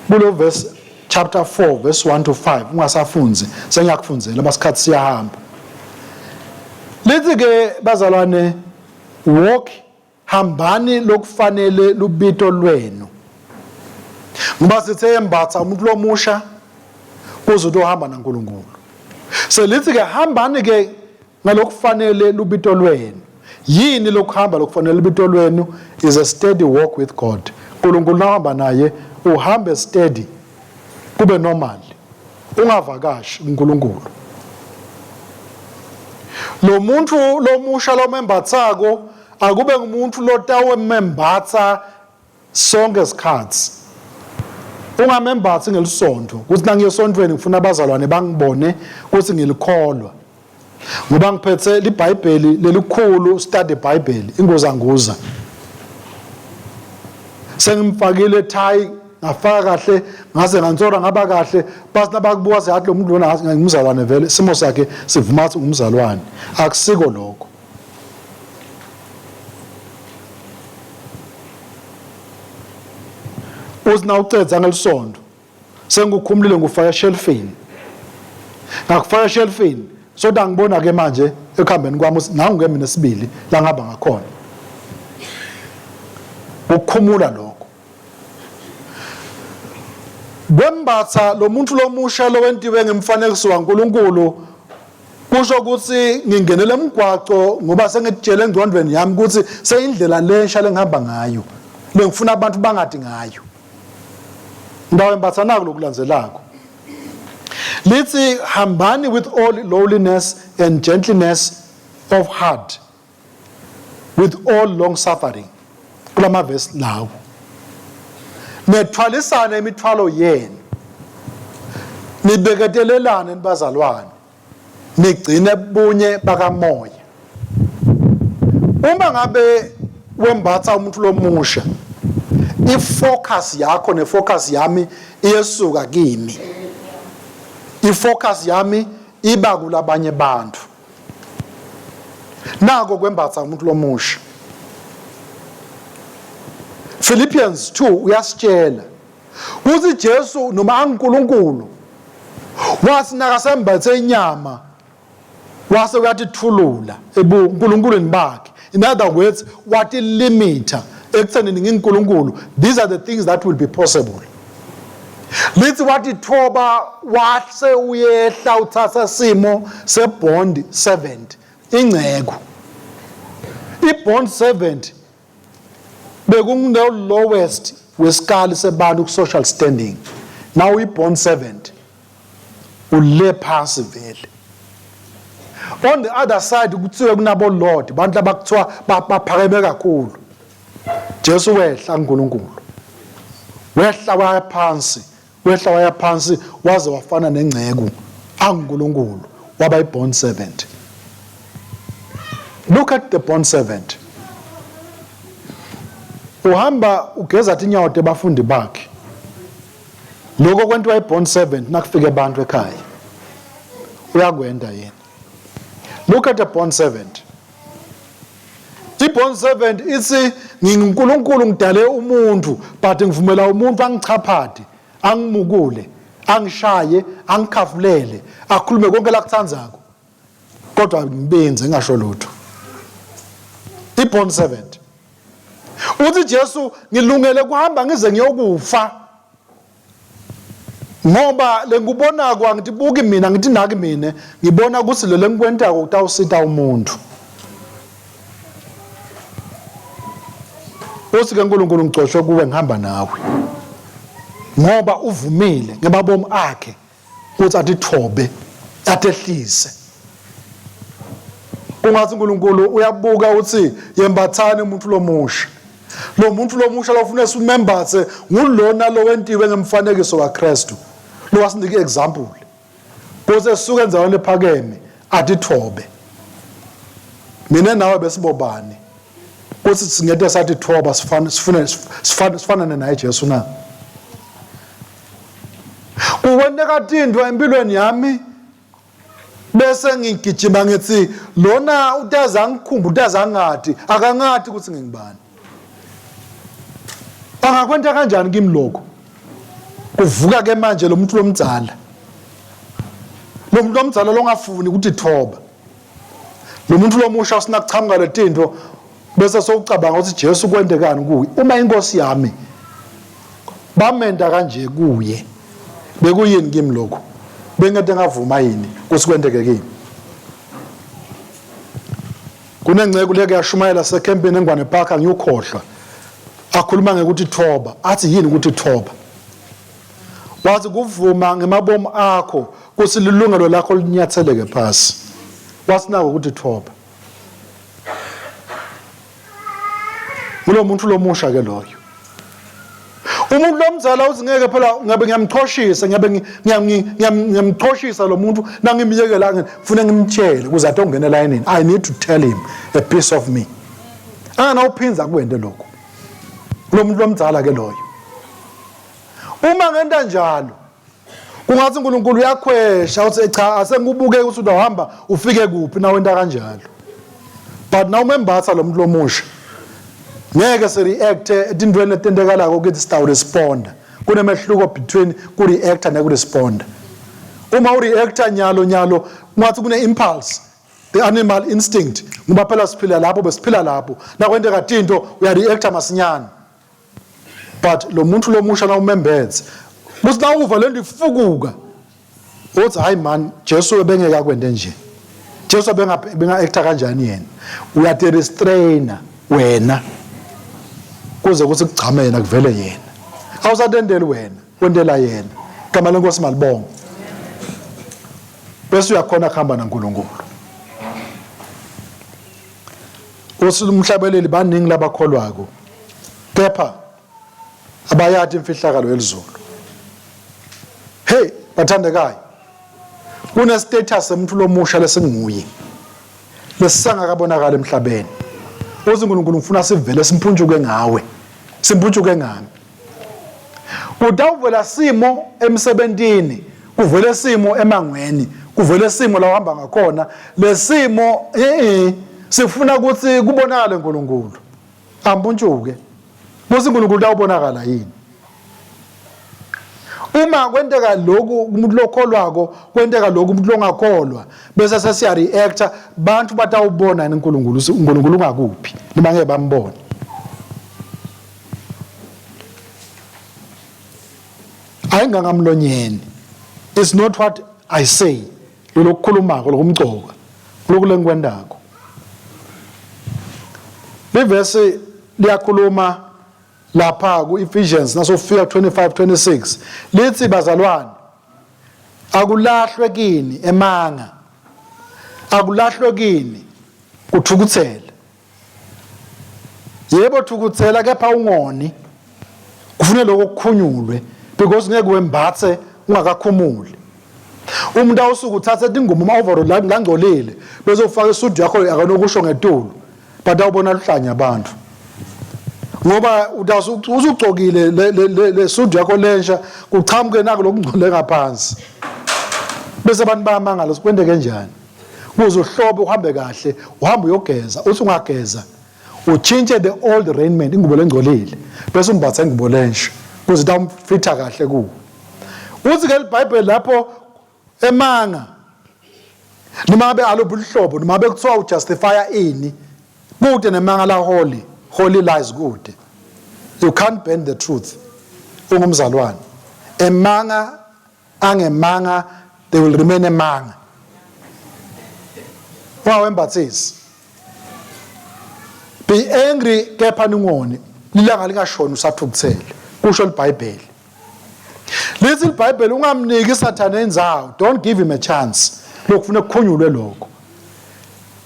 kulo verse chapter 4 verse 1 to 5 ungasafunzi sengiyakufunzela basikhathi siyahamba lithi ke bazalwane walk hambani lokufanele lubito lwenu ngoba sithe yembatha umuntu lomusha kuze utohamba naNkulunkulu selithi ke hambani ke ngalokufanele lubito lwenu yini lokuhamba lokufanele lubito lwenu is a steady walk with God uNkulunkulu nawuhamba naye uhambe steady kube normal ungavakashi uNkulunkulu lo muntu lomusha lomembathako akube ngumuntu lotawemembatha sonke isikhathi ungamembathi ngelisonto ukuthi nangiye esontweni ngifuna abazalwane bangibone ukuthi ngilikholwa ngoba ngiphethe libhayibheli lelikhulu study bible ingozanguza sengimfakile thayi ngafaka kahle ngaze ngansora ngaba kahle basi nabakubuka seyathi lo muntu lona ngumzalwane vele isimo sakhe sivuma ukuthi ngumzalwane akusiko lokho Uthi nawucedza ngelisondo sengikukhumulile ngufaka eshelfini. Ngakufaka eshelfini soda ngibona ke manje ekuhambeni kwami ukuthi nangu ke mina sibili la ngihamba ngakhona. Ukukhumula lokho. Kwembatha lo muntu lomusha lowentiwe ngemfanekiso waNkulunkulu kusho ukuthi ngingenele emgwaco ngoba sengitshele engcondweni yami ukuthi seyindlela lensha lengihamba ngayo lengifuna abantu bangadi ngayo. Ndawembatha naku lokulandzelako. Lithi hambani with all lowliness and gentleness of heart with all long suffering kulama verse lawo nethwalisane imithwalo yenu nibeketelelane nibazalwane nigcine bunye bakamoya uma ngabe wembatha umuntu lomusha ifocus yakho nefocus yami iyesuka kimi ifocus yami iba kulabanye bantu Nako kwembatha umuntu lomusha. Philippians 2 uyasitshela ukuthi Jesu noma anguNkulunkulu wathi nakasembethe inyama wase uyatithulula ebuNkulunkulwini bakhe. In other words, watilimita ekuthenini nginguNkulunkulu. These are the things that will be possible. Lithi watithoba wase uyehla uthatha simo se-bond servant ingceku. I-bond servant bekungune lowest wesikali sebantu ku-social standing. Now i-bond servant ule phansi vele. On the other side kuthiwe kunabo lord bantu abakuthiwa baphakeme kakhulu. Jesu wehla uNkulunkulu wehla waya phansi wehla waya phansi waze wafana nengceku anguNkulunkulu waba i-bond servant. Look at the bond servant. Uhamba ugeza tinyawo tebafundi bakhe. Lokho kwentiwa i-bond servant nakufika abantu ekhaya. Uyakwenda yena. Look at the bond servant. I-bond servant ithi nginguNkulunkulu ngidale umuntu but ngivumela umuntu angichaphade, angimukule, angishaye, angikhafulele, akhulume konke lakuthandzako. Kodwa ngibenze ngingasho lutho. I-bond servant. Uthi Jesu ngilungele kuhamba ngize ngiyokufa. Ngoba lengikubonako angitibuki mina ngithi naki mina ngibona ukuthi lo lengikwentako kutawusita umuntu. Uthi ke uNkulunkulu ngigcoshwe kuwe ngihamba nawe. Ngoba uvumile ngemabomu akhe ukuthi atithobe atehlise. Kungathi uNkulunkulu uyabuka uthi yembathani umuntu lomusha. Lo muntu lomusha lofuna simembathe ngulona lowentiwe ngemfanekiso kaKristu. Lo wasinika example. Kuze esuke endaweni ephakeme atithobe. Mina nawe besibobani? Kuthi singete sathi thoba sifane sifune sifanane naye Jesu na? Kukwenteka tintfo empilweni yami bese ngigijima ngithi lona utaze angikhumbu utaze angati akangati ukuthi ngingubani. Angakwenta kanjani kimi lokho? Kuvuka ke manje lo muntu lomdzala. Lo muntu lomdzala longafuni ukuthi thoba. Lo muntu lomusha usinakuchamuka letinto bese sowucabanga ukuthi Jesu kwentekani kuye. Uma inkosi yami bamenda kanje kuye bekuyini kimi lokho? Bengeke ngavuma yini ukuthi kwenteke kimi? Kunengceku leke yashumayela sekhempini eNgwane Park angiyukhohlwa. Akhuluma ngekuthi thoba, athi yini ukuthi thoba? Wathi kuvuma ngemabomu akho kuthi lilungelo lakho linyatheleke phasi. Wathi nako ukuthi thoba. Kulo muntu lomusha ke loyo. Umuntu lomzala uthi ngeke phela ngabe ngiyamchoshisa ngabe ngiyamchoshisa lo muntu nangimyekela ngifuna ngimtshele ukuze atongena elayinini. I need to tell him a piece of me. Anganawuphinza kuwente lokho. Kulo muntu lomdzala ke loyo. Uma ngenta njalo kungathi uNkulunkulu uyakhwesha uthi cha asengikubuke ukuthi uzohamba ufike kuphi na wenta kanjalo. But na umembatha lo muntu lomusha ngeke se react etintweni etentekalako ukuthi sitawu responda. Kunemehluko between ku-reactor neku-responda. Uma u-reactor nyalo nyalo kungathi kune-impulse, the animal instinct, ngoba phela siphila lapho besiphila lapho. Nakwenteka tinto uya-reactor masinyane. But lo muntu lomusha nawumembethe, kuthi nawuva lento ifukuka, uthi hayi man, Jesu ebengeke akwente nje. Jesu benga benga-acta kanjani yena? Uyati-restraina wena kuze kuthi kugcame yena kuvele yena. Awusatendeli wena, wentela yena. Igama lenkosi malibonge. Bese uyakhona kuhamba naNkulunkulu. Uthi umhlabeleli baningi labakholwako kepha abayati imfihlakalo yelizulu. Hey bathandekayo, kune status emuntu lomusha lesinguye lesisangakabonakala emhlabeni. Uthi uNkulunkulu ngifuna sivele simpuntshuke ngawe, simpuntshuke ngami. Kutawuvela simo emsebentini, kuvele simo emangweni, kuvele simo la uhamba ngakhona. Lesimo eh sifuna ukuthi kubonakale uNkulunkulu. Ampuntshuke. Kuthi uNkulunkulu utawubonakala yini? Uma kwenteka lokhu umuntu lokholwako, kwenteka lokhu umuntu longakholwa, bese sesiya reacta, bantu batawubona yini uNkulunkulu, uNkulunkulu ungakuphi, noma ngeke bambone. Ayingangamlonyeni. It's not what I say. Lokukhulumako lokumcoka, lokhu lengikwendako. Livesi liyakhuluma lapha ku-Ephesians nasofika 25 26 lithi bazalwane akulahlwe kini emanga, akulahlwe kini kuthukuthela. Yebo thukuthela kepha ungoni, kufanele lokho kukhunyulwe because ngeke wembathe ungakakhumuli. Umuntu awusuke uthathe tingubo ama-overall langcolile bese ufaka isudu yakho akanokusho ngetulu, but awubona luhlanya abantu ngoba usugcokile le sudu yakho lensha kuchamuke naku lokungcole ngaphansi, bese abantu bayamangala kwenteke kanjani. Kuze uhlobe uhambe kahle, uhambe uyogeza, uthi ungageza utshintshe the old raiment, ingubo lengcolile, bese umbatha ingubo lensha kuze itawumfitha kahle kuwo. Uthi ke iBhayibheli lapho emanga noma ngabe aluphi uhlobo, noma ngabe kuthiwa ujustifya ini, kude nemanga la holy, holy lies kude. You can't bend the truth. Ungumzalwane. Emanga angemanga, they will remain emanga. Ungawembathisi. Be angry kepha ningoni, lilanga lingashoni usathukuthele, kusho iBhayibheli. Lithi iBhayibheli ungamniki sathane indzawo, don't give him a chance. Lokufuna kukhunyulwe lokho.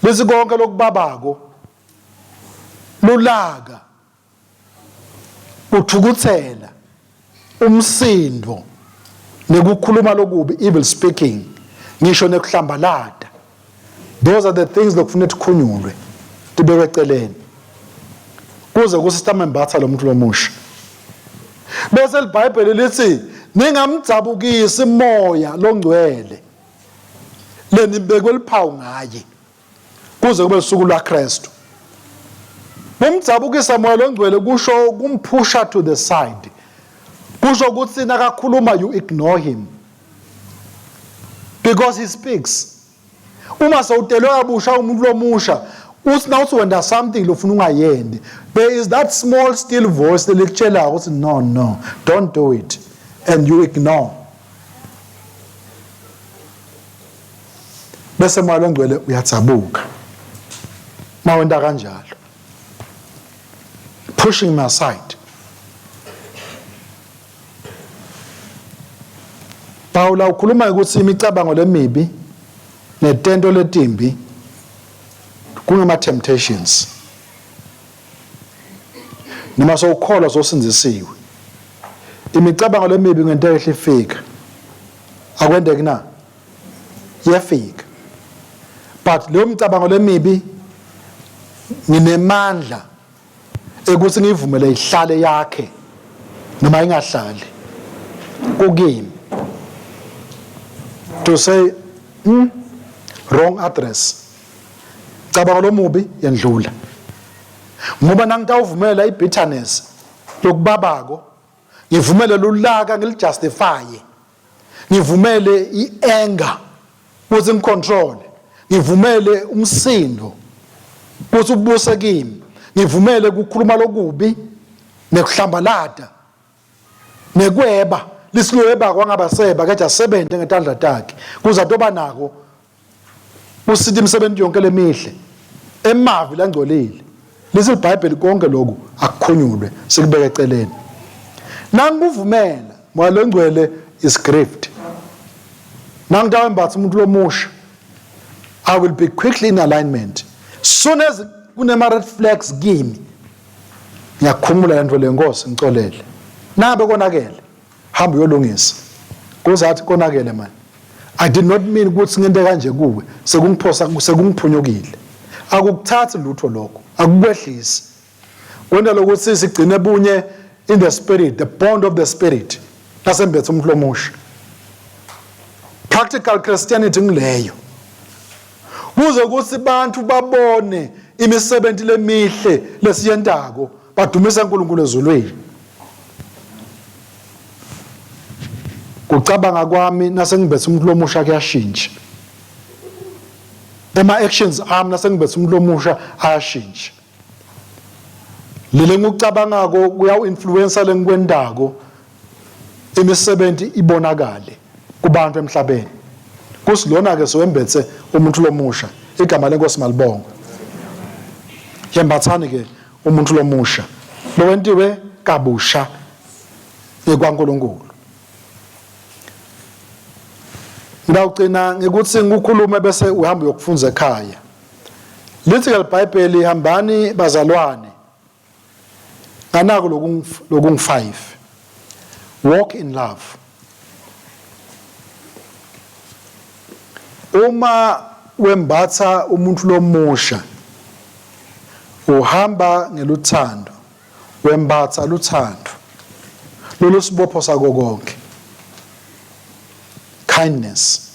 Lithi konke lokubabako lulaka, kuthukuthela, umsindo, nekukhuluma lokubi, evil speaking, ngisho nekuhlambalata. Those are the things lokufuna tikhunyulwe tibekwe eceleni kuze kusitamembatha lo muntu lomusha. Bese iBhayibheli lithi ningamdzabukisi moya longcwele lenibekwe liphawu ngaye kuze kube usuku lwaKristu. Kumdzabukisa moya longcwele kusho kumphusha to the side, kusho ukuthi nakakhuluma you ignore him because he speaks. Uma sewutelwe kabusha umuntu lomusha, uthi nawuthi wenda something lofuna ungayendi, there is that small still voice lelikutshelayo ukuthi no, no, don't do it, and you ignore. Bese moya longcwele uyadzabuka mawenta kanjalo, pushing him aside. Pawula ukhuluma ukuthi imicabango lemibi netento letimbi kungama temptations, noma sowukholwa sosindzisiwe, imicabango lemibi ngenteka ehle ifika, akwendeki na? Iyafika. But leyo micabango lemibi nginemandla ekuthi ngiyivumele ihlale yakhe noma ingahlali kukimi, to say wrong address, cabanga lomubi yendlula, ngoba nangitawuvumela ibitterness lokubabako. Ngivumele lulaka ngilijustifye. Ngivumele ianger ukuthi ngicontrol. Ngivumele umsindo ukuthi ubuse kimi. Ngivumele ukukhuluma lokubi nekuhlambalata nekweba lisilweba kwangabaseba keja sebenze ngetandla takhe kuze atoba nako usitha imisebenzi yonke lemihle emavi langcolile lithi iBhayibheli konke lokhu akukhunyulwe sikubeke eceleni nangikuvumela moya longcwele is grieved nangitawembatha umuntu lomusha I will be quickly in alignment soon as kunema red flags kimi ngiyakhumula lento le nkosi ngicolele nabe konakele hamba uyolungisa kuzathi konakele mani i did not mean ukuthi ngente kanje kuwe sekungiphosa sekungiphunyukile akukuthathi lutho lokho akukwehlisi kwenta lokuthi sigcine bunye in the spirit the bond of the spirit nasembethe umuntu lomusha practical christianity ngileyo kuze kuthi bantu babone imisebenzi lemihle lesiyentako badumise uNkulunkulu ezulwini kucabanga kwami nasengibethe umuntu lomusha kuyashintsha ema actions ami nasengibethe umuntu lomusha ayashintsha lele ngikucabangako kuyawu-influensa lengikwentako imisebenzi ibonakale kubantu emhlabeni kusilona-ke siwembethe umuntu lomusha igama lenkosi malibongwe yembathani-ke umuntu lomusha lowentiwe kabusha ngekwaNkulunkulu ngidawugcina ngikuthi ngikukhulume bese uhamba uyokufunza ekhaya lithi ke libhayibheli hambani bazalwane nganako lokungu-5 walk in love uma wembatha umuntu lomusha uhamba ngeluthando wembatha luthando lolu sibopho sako konke kindness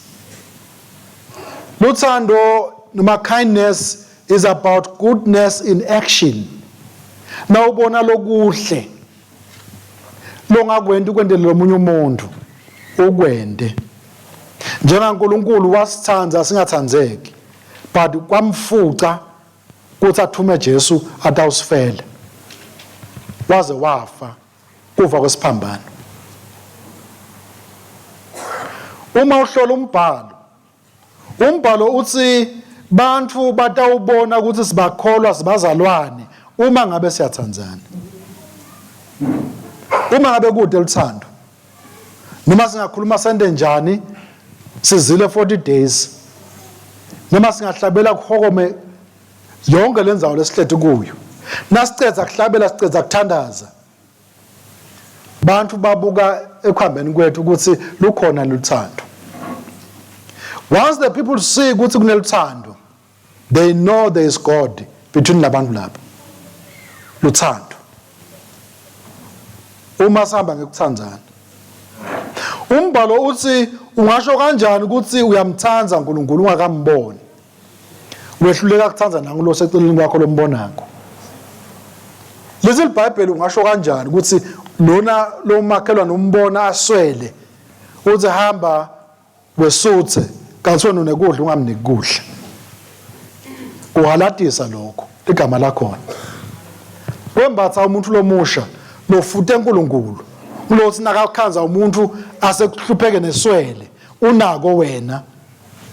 luthando noma kindness is about goodness in action nawubona lokuhle longakwenta ukwentele lomunye umuntu ukwente njengaNkulunkulu wasithanda singathandzeki but kwamfuca kuthi athume Jesu atawusifela waze wafa kufa kwesiphambano uma uhlola umbhalo umbhalo uthi bantfu batawubona ukuthi sibakholwa sibazalwane uma ngabe siyathandzana uma ngabe kude luthando noma singakhuluma sente njani sizile 40 days noma singahlabela kuhokome yonke lendzawo lesihleti kuyo nasicedza kuhlabela sicedza kuthandaza bantu babuka ekuhambeni kwethu ukuthi lukhona luthando once the people see ukuthi kuneluthando they know there is God between labantu laba luthando uma sihamba ngekuthandzana umbhalo uthi ungasho kanjani ukuthi uyamthanda uNkulunkulu ungakamboni wehluleka kuthanda nangu lo seceleni kwakho lombonako lezi libhayibheli ungasho kanjani ukuthi lona lo makhelwane umbona aswele uthi hamba wesuthe kanti wena unekudla ungamniki kudla kuhalatisa lokho igama lakhona kwembatha umuntu lomusha lofute uNkulunkulu ulothi nakakhanza umuntu asekuhlupheke neswele unako wena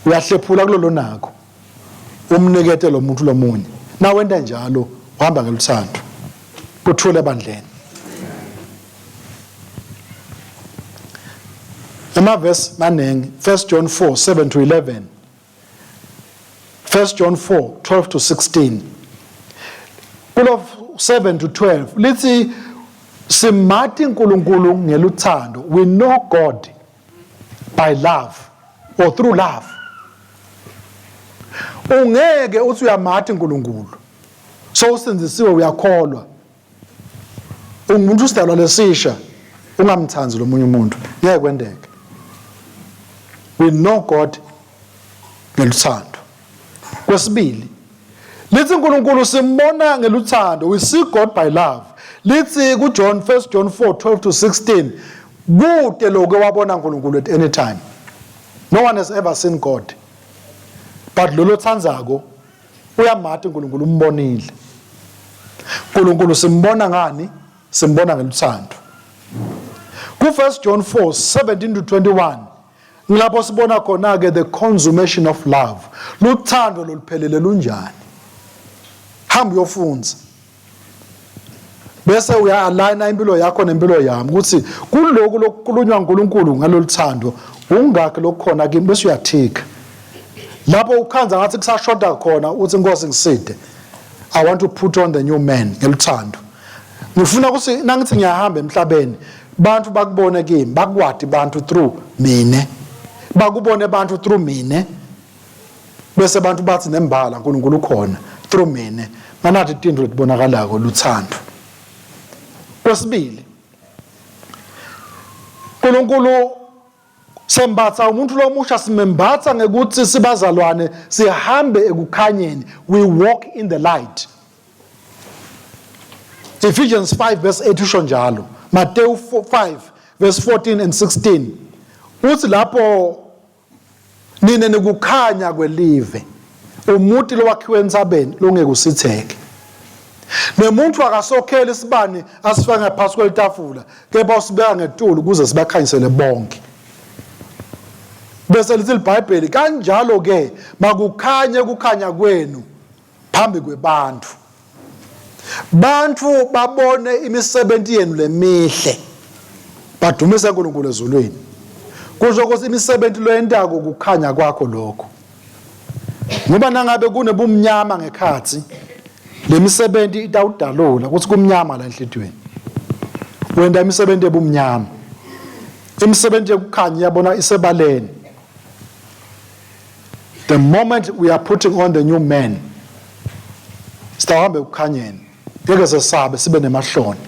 uyahlephula kulolo nako umnikete lo muntu lomunye nawenta njalo uhamba ngeluthando kuthule ebandleni emavesi maningi 1 John 4 7 to 11 1 John 4 12 to 16 kulo 7 to 12 lithi simati uNkulunkulu ngeluthando we know God by love or through love ungeke uthi uyamati uNkulunkulu so usindisiwe uyakholwa ungumuntu usidalwa lesisha ungamthandi lomunye umuntu ngeke kwendeke we know God ngeluthando kwesibili lithi uNkulunkulu simbona ngeluthando we see God by love. Lithi kuJohn 1 John 4 12 to 16 kude lokho wabona uNkulunkulu at any time. No one has ever seen God. But lolo thandzako uyamati uNkulunkulu umbonile. uNkulunkulu simbona ngani? Simbona ngeluthando. Ku 1 John 4 17 to 21 ngilapho sibona khona ke the consummation of love. Luthando loluphelele lunjani? Hamba uyofunza. Bese uya-aligna impilo yakho nempilo yami ukuthi kuloku lokukhulunywa uNkulunkulu ngalolu thando ungakhi lokukhona kimi bese uyathika. Lapho ukhanza ngathi kusashoda khona uthi Nkosi ngiside. I want to put on the new man ngeluthando. Ngifuna ukuthi nangithi ngiyahamba emhlabeni bantu bakubone kimi bakwati bantu through mine. Bakubone bantu through mine. Bese bantu bathi nembala uNkulunkulu ukhona through mine. Manathi tintfo letibonakalako luthando. Kwesibili uNkulunkulu sembatha umuntu lomusha simembatha ngekuthi sibazalwane sihambe ekukhanyeni we walk in the light Ephesians 5 verse 8 usho njalo Matthew 5 verse 14 and 16 uthi lapho nine nikukhanya kwelive umuti lowakhiwe entsabeni longeke usitheke nemuntu akasokheli isibani asifake ngaphansi kwelitafula kepha usibeka ngetulu ukuze sibakhanyisele bonke bese lithi iBhayibheli kanjalo ke makukhanye ukukhanya kwenu phambi kwebantu bantu babone imisebenzi yenu lemihle badumise uNkulunkulu ezulwini kusho ukuthi imisebenzi loyentako kukhanya kwakho lokho ngoba nangabe kunebumnyama ngekhathi lemisebenzi itawudalula ukuthi kumnyama la enhlitiyweni wenda imisebenzi ebumnyama imisebenzi yokukhanya iyabona isebaleni the moment we are putting on the new man sitawuhamba ekukhanyeni ngeke sesabe sibe nemahloni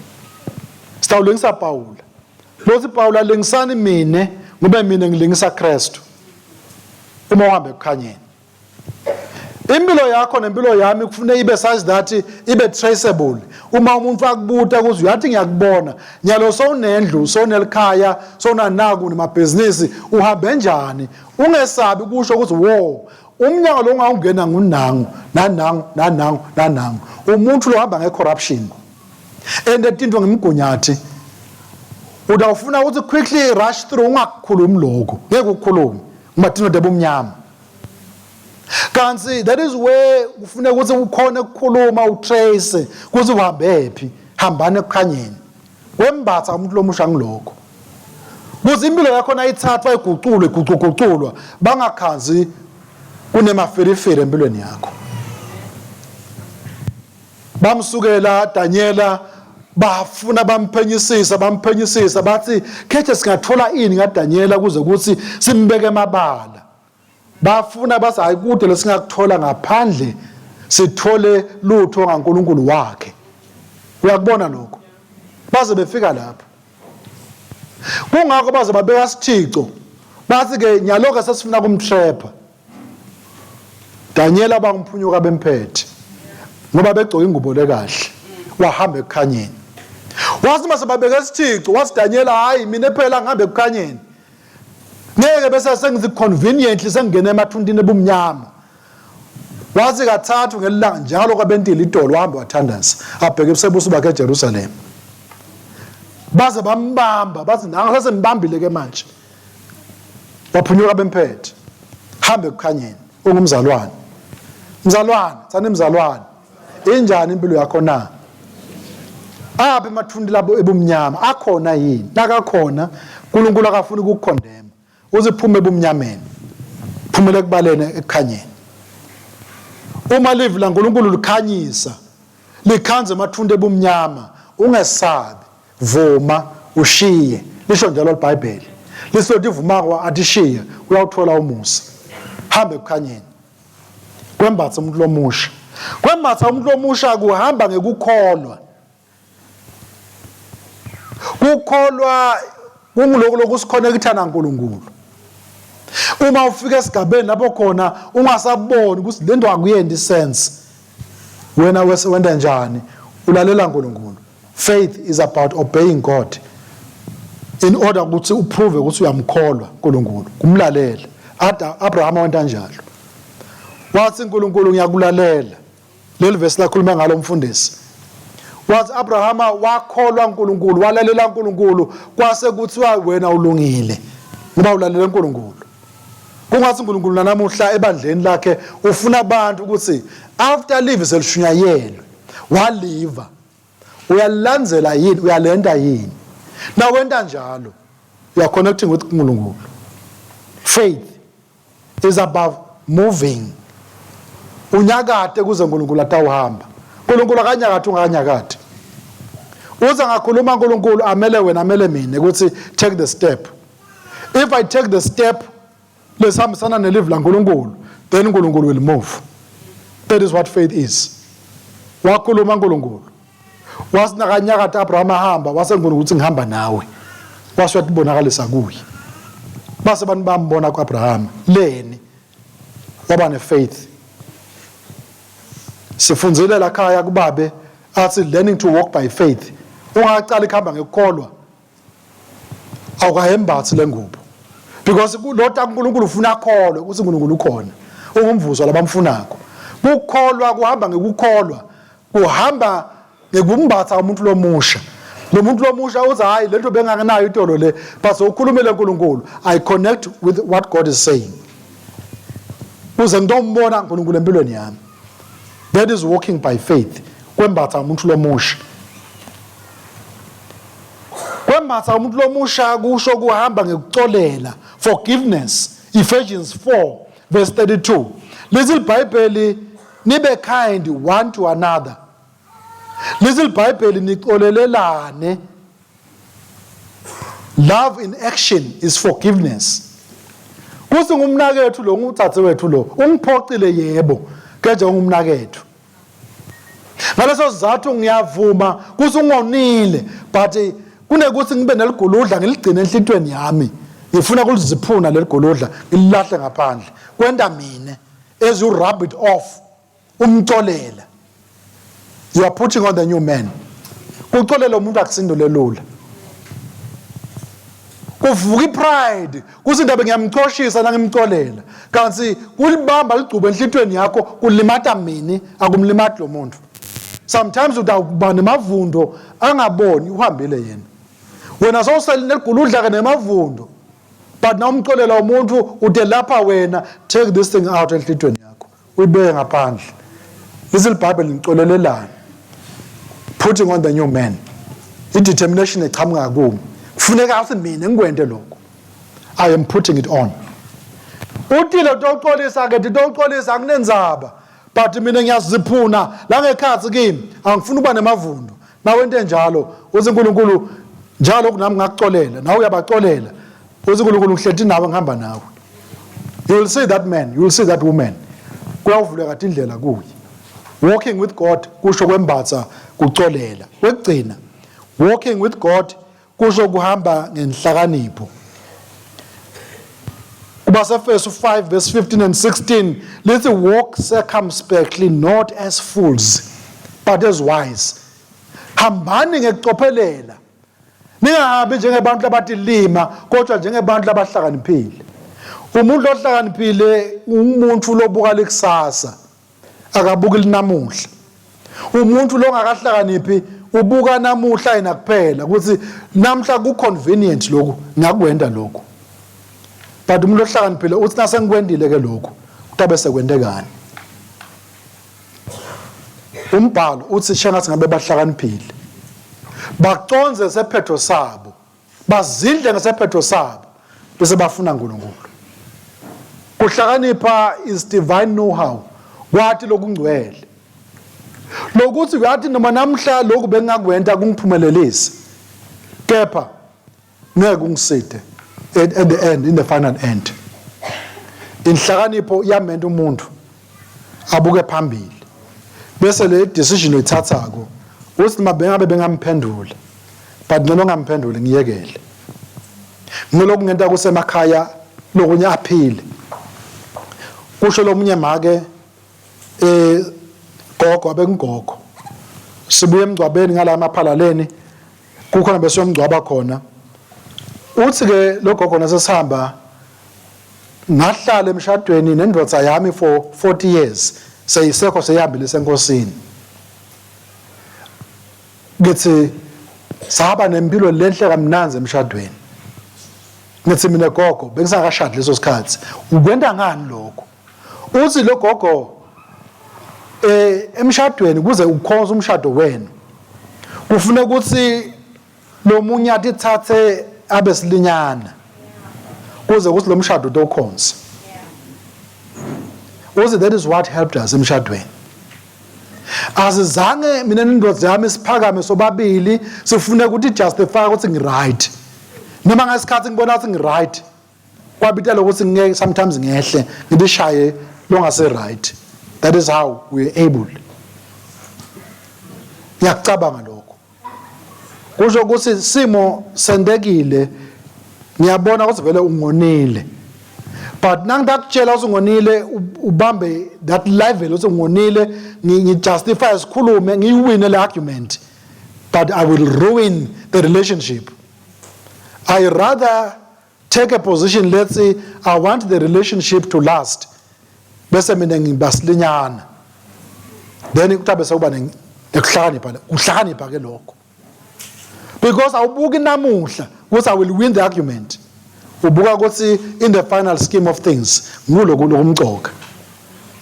sitawulingisa Pawula lothi Pawula lingisani mine ngoba mina ngilingisa Kristu uma uhamba ekukhanyeni impilo yakho nempilo yami kufuneka ibe such that ibe traceable uma umuntu akubuta ukuthi uyathi ngiyakubona nyalo sowunendlu sowunelikhaya sowunanaku nemabhizinisi uhambe njani ungesabi kusho ukuthi wo umnyango lo ungawungena ngunangu nanangu nanangu nanangu umuntu lo hamba nge-corruption and etintwa ngemgunyathi utawufuna ukuthi quickly rush through ungakukhulumi lokho ngeke ukukhulume ngoba tintfo tebumnyama kanti that is where kufuneka ukuthi ukhone ukukhuluma utrace ukuthi uhambe phi hambani ekukhanyeni kwembatha umuntu lomusha ngilokho kuze impilo yakho nayithathwa iguculwe igucuguculwa bangakhanzi kunemafirifiri empilweni yakho bamsukela Daniela bafuna bamphenyisisa bamphenyisisa bathi khethe singathola ini ngaDaniela kuze kuthi simbeke emabala bafuna bathi hayi kude lesingakuthola ngaphandle sithole lutho ngaNkulunkulu wakhe uyakubona lokho baze befika lapho kungakho baze babeka sithico bathi ke nyaloke sesifuna kumtrapha Daniela bangiphunyuka bemphethe ngoba begcoka ingubo lekahle wahamba ekukhanyeni wathi mase babeka isithico wathi Daniela hayi mina phela ngihambe ekukhanyeni ngeke bese sengithi conveniently sengingena emathundini ebumnyama wathi kathathu ngelanga njalo kwabentile idolo wahamba wathandaza abheke ebusebuso bakhe eJerusalem baze bambamba bathi nanga sesimbambile ke manje waphunyuka bemphethe hambe ekukhanyeni ungumzalwane mzalwane thani mzalwane injani impilo yakho na aphi emathunti labo ebumnyama akhona yini nakakhona uNkulunkulu akafuni ukukukhondema uze phume ebumnyameni phumele ekubaleni ekukhanyeni uma livi laNkulunkulu likhanyisa likhanze emathunti ebumnyama ungesabi vuma ushiye lisho njalo iBhayibheli lisothi ivumako athi shiye uyawuthola umusa hambe ekukhanyeni kwembatha umuntu lomusha kwembatha umuntu lomusha kuhamba ngekukholwa kukholwa kunguloko lokusikhonekitha naNkulunkulu uma ufika esigabeni lapho khona ungasaboni ukuthi le nto akuyendi sense wena wese wenta njani ulalela uNkulunkulu. Faith is about obeying God in order ukuthi uprove ukuthi uyamkholwa uNkulunkulu, kumlalela. Abraham wenta njalo. Wathi uNkulunkulu ngiyakulalela. Leli verse lakhuluma ngalo umfundisi. Wathi Abrahama wakholwa uNkulunkulu, walalela uNkulunkulu, kwase kuthiwa wena ulungile ngoba ulalela uNkulunkulu. Kungathi uNkulunkulu nanamuhla ebandleni lakhe ufuna abantu ukuthi after live selishunyayelwe waliva uyalilandzela yini uyalenta yini nawenta njalo you are connecting with uNkulunkulu. Faith is above moving, unyakade kuze uNkulunkulu atawuhamba. uNkulunkulu akanyakade ungakanyakade. Uze ngakhuluma uNkulunkulu amele wena amele mina ukuthi take the step. If I take the step lesihambisana nelivi laNkulunkulu, then uNkulunkulu will move. That is what faith is. Wakhuluma uNkulunkulu, wasinakanyakade Abraham ahamba, wase uNkulunkulu ukuthi ngihamba nawe, wase uyatibonakalisa kuye. Base abantu bambona kuAbraham leni waba nefaith. Sifundzile la khaya kubabe athi learning to walk by faith. Ungaqala ukuhamba ngekukholwa awukayembathi lengubo, because lota uNkulunkulu ufuna akholwe ukuthi uNkulunkulu ukhona, ungumvuzo labamfunako. Kukholwa kuhamba ngekukholwa, kuhamba ngekumbatha umuntu lomusha. Lo muntu lomusha uthi hayi, lento bengangenayo itolo le, but ukhulumile uNkulunkulu. I connect with what God is saying kuze ngitombona uNkulunkulu empilweni yami. That is walking by faith, kwembatha umuntu lomusha. Kwembatha umuntu lomusha kusho kuhamba ngekucolela, forgiveness. Ephesians 4 verse 32 lithi iBhayibheli nibe kind one to another. Lithi iBhayibheli nicolelelane. Love in action is forgiveness. Kuthi ngumnakethu lo, nguthathe wethu lo, ungiphocile yebo, kanje ungumnakethu. Ngaleso sizathu ngiyavuma kuthi ungonile, but kunekuthi ngibe neliguludla ngiligcine enhlitweni yami, ngifuna kuliziphuna leliguludla ngililahle ngaphandle. Kwenta mine as you rub it off, umcolela, you are putting on the new man. Kucolela umuntu akusinto lelula, kuvuka ipride kuthi indaba ngiyamchoshisa nangimcolela, kanti kulibamba ligcuba enhlitweni yakho kulimata mini, akumlimati lo muntu. Sometimes utawuba nemavundo angaboni uhambile yena, wena sowuseliguludla ke nemavundo, but na umcolela umuntu ude lapha wena take this thing out enhlitweni yakho uyibeke ngaphandle. Lithi iBhayibheli nicolelelane, putting on the new man, i-determination echamuka kumi, kufuneka athi mina ngikwente lokho. I am putting it on. Utile toxolisa ke, titoxolisa akunenzaba, but mina ngiyaziphuna la ngekhathi kimi, angifuni ukuba nemavundo. Nawe into enjalo uthi uNkulunkulu njalo kunami ngakucolela, nawe uyabacolela, uthi uNkulunkulu ngihleti nawe, ngihamba nawe. You will see that man, you will see that woman, kuyawuvuleka indlela kuye. Walking with God kusho kwembatha kucolela. Kwekugcina, walking with God kusho kuhamba ngenhlakanipho. KubaseEfesu 5 verse 15 and 16 lithi walk circumspectly, not as fools but as wise. Hambani ngekucophelela, ningahambi njengebantu abatilima kodwa njengebantu abahlakaniphile. Umuntu ohlakaniphile umuntu lobuka likusasa, akabuki linamuhla. Umuntu longakahlakaniphi ubuka namuhla yena kuphela, ukuthi namhla ku-convenient lokhu, ngingakwenda lokhu, but umuntu ohlakaniphile uthi nasengikwendile ke lokhu kutabe sekwentekani. Umbhalo uthi shengathi ngabe bahlakaniphile baconze sephetho sabo, bazindle ngesephetho sabo, bese bafuna uNkulunkulu. Kuhlakanipha is divine know-how, kwathi lokungcwele lokuthi uyathi noma namhla lokhu bengingakwenta kungiphumelelise, kepha ngeke kungiside at the end, in the final end. Inhlakanipho iyamenta umuntu abuke phambili, bese le decision oyithathako uthi noma bengabe bengamphendula, but ngcono ngamphenduli, ngiyekele ngilo kungenta kusemakhaya lokunye aphile. Kusho lomunye make gogo abengigogo. Sibuye emngcwabeni ngala emaphalaleni, kukhona besiyomngcwaba khona. Uthi ke lo gogo nasesihamba, ngahlala emshadweni nendoda yami for 40 years, seyisekho, seyihambile senkosini. Ngithi saba nempilo lenhle kamnanzi emshadweni. Ngithi mina, gogo, bengisakashadi leso sikhathi, ukwenta ngani lokho? Uthi lo gogo, emshadweni, kuze ukhonze umshado wenu, kufuna ukuthi lo munye atithathe abe silinyana kuze kuthi lo mshado utokhonza. Uthi that is what helped us emshadweni. Asizange mina nendoda yami siphakame sobabili sifune ukuthi justify ukuthi ngi-right, noma ngesikhathi ngibona ukuthi ngi-right, kwabitela ukuthi ngeke sometimes ngehle ngibishaye longase right. That is how we are able. Ngiyakucabanga lokho kusho ukuthi simo sendekile, ngiyabona ukuthi vele ungonile, but nangidakutshela ukuthi ungonile, ubambe that level ukuthi ungonile, ngijustify, sikhulume, ngiyiwine le argument, but I will ruin the relationship. I rather take a position, let's say I want the relationship to last, bese mina ngibasilinyana, then kutabe sekuba nekuhlakanipha, kuhlakanipha ke lokho, because awubuki namuhla ukuthi I will win the argument, ubuka ukuthi in the final scheme of things nguloku lokumcoka.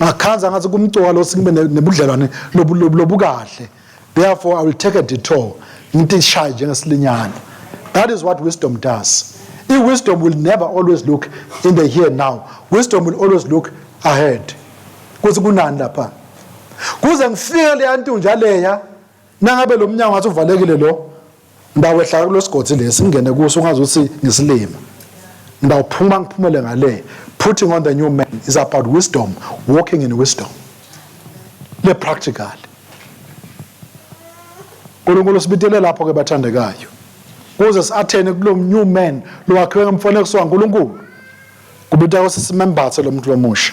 Ngakhanza ngathi kumcoka lo singibe nebudlelwane lobukahle, therefore I will take a detour, ngithi shy njengesilinyana. That is what wisdom does. I-wisdom will never always look in the here now. Wisdom will always look ahead kuthi kunani lapha kuze ngifike leya ntunja leya. Nangabe lo mnyango ngathi uvalekile, lo ngidawehla kulo sigodi lesi, ngingene kuso ungazi ukuthi ngisilima, ngidawuphuma ngiphumele ngale. Putting on the new man is about wisdom, walking in wisdom le practical. uNkulunkulu sibitele lapho ke, bathandekayo, kuze si-athene kulo new man lowakhiwe ngemfanekiso kaNkulunkulu. Kubita ukuthi simembathe lo muntu lomusha.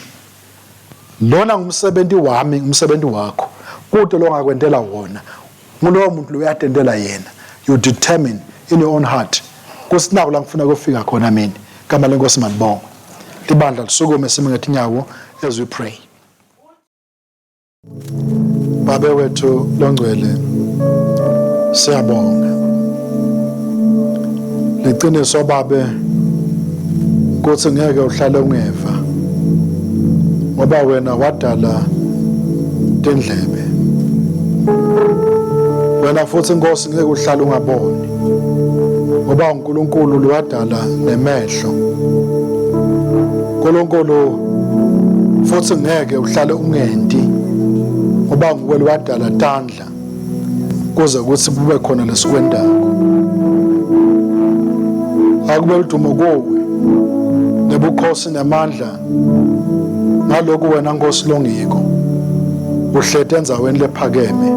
Lona ngumsebenzi wami, umsebenzi wakho, kude lo ngakwentela wona ngulowo muntu lo uyatentela yena. You determine in your own heart kusinako la ngifuna kufika khona mina. Igama lenkosi malibongwe. Libandla lisukume, sime ngetinyawo as we pray. Babe wethu longcwele, siyabonga. Liqiniso, babe, kuthi ngeke uhlale ungeva, ngoba wena wadala tindlebe wena, futhi inkosi ngeke uhlale ungaboni, ngoba uNkulunkulu lwadala nemehlo. uNkulunkulu, futhi ngeke uhlale ungenti, ngoba nguwe lwadala tandla kuze kuthi kube khona lesikwendako. Akube ludumo kuwe nebukhosi namandla ngalokhu wena Nkosi longiko uhlete endzaweni lephakeme,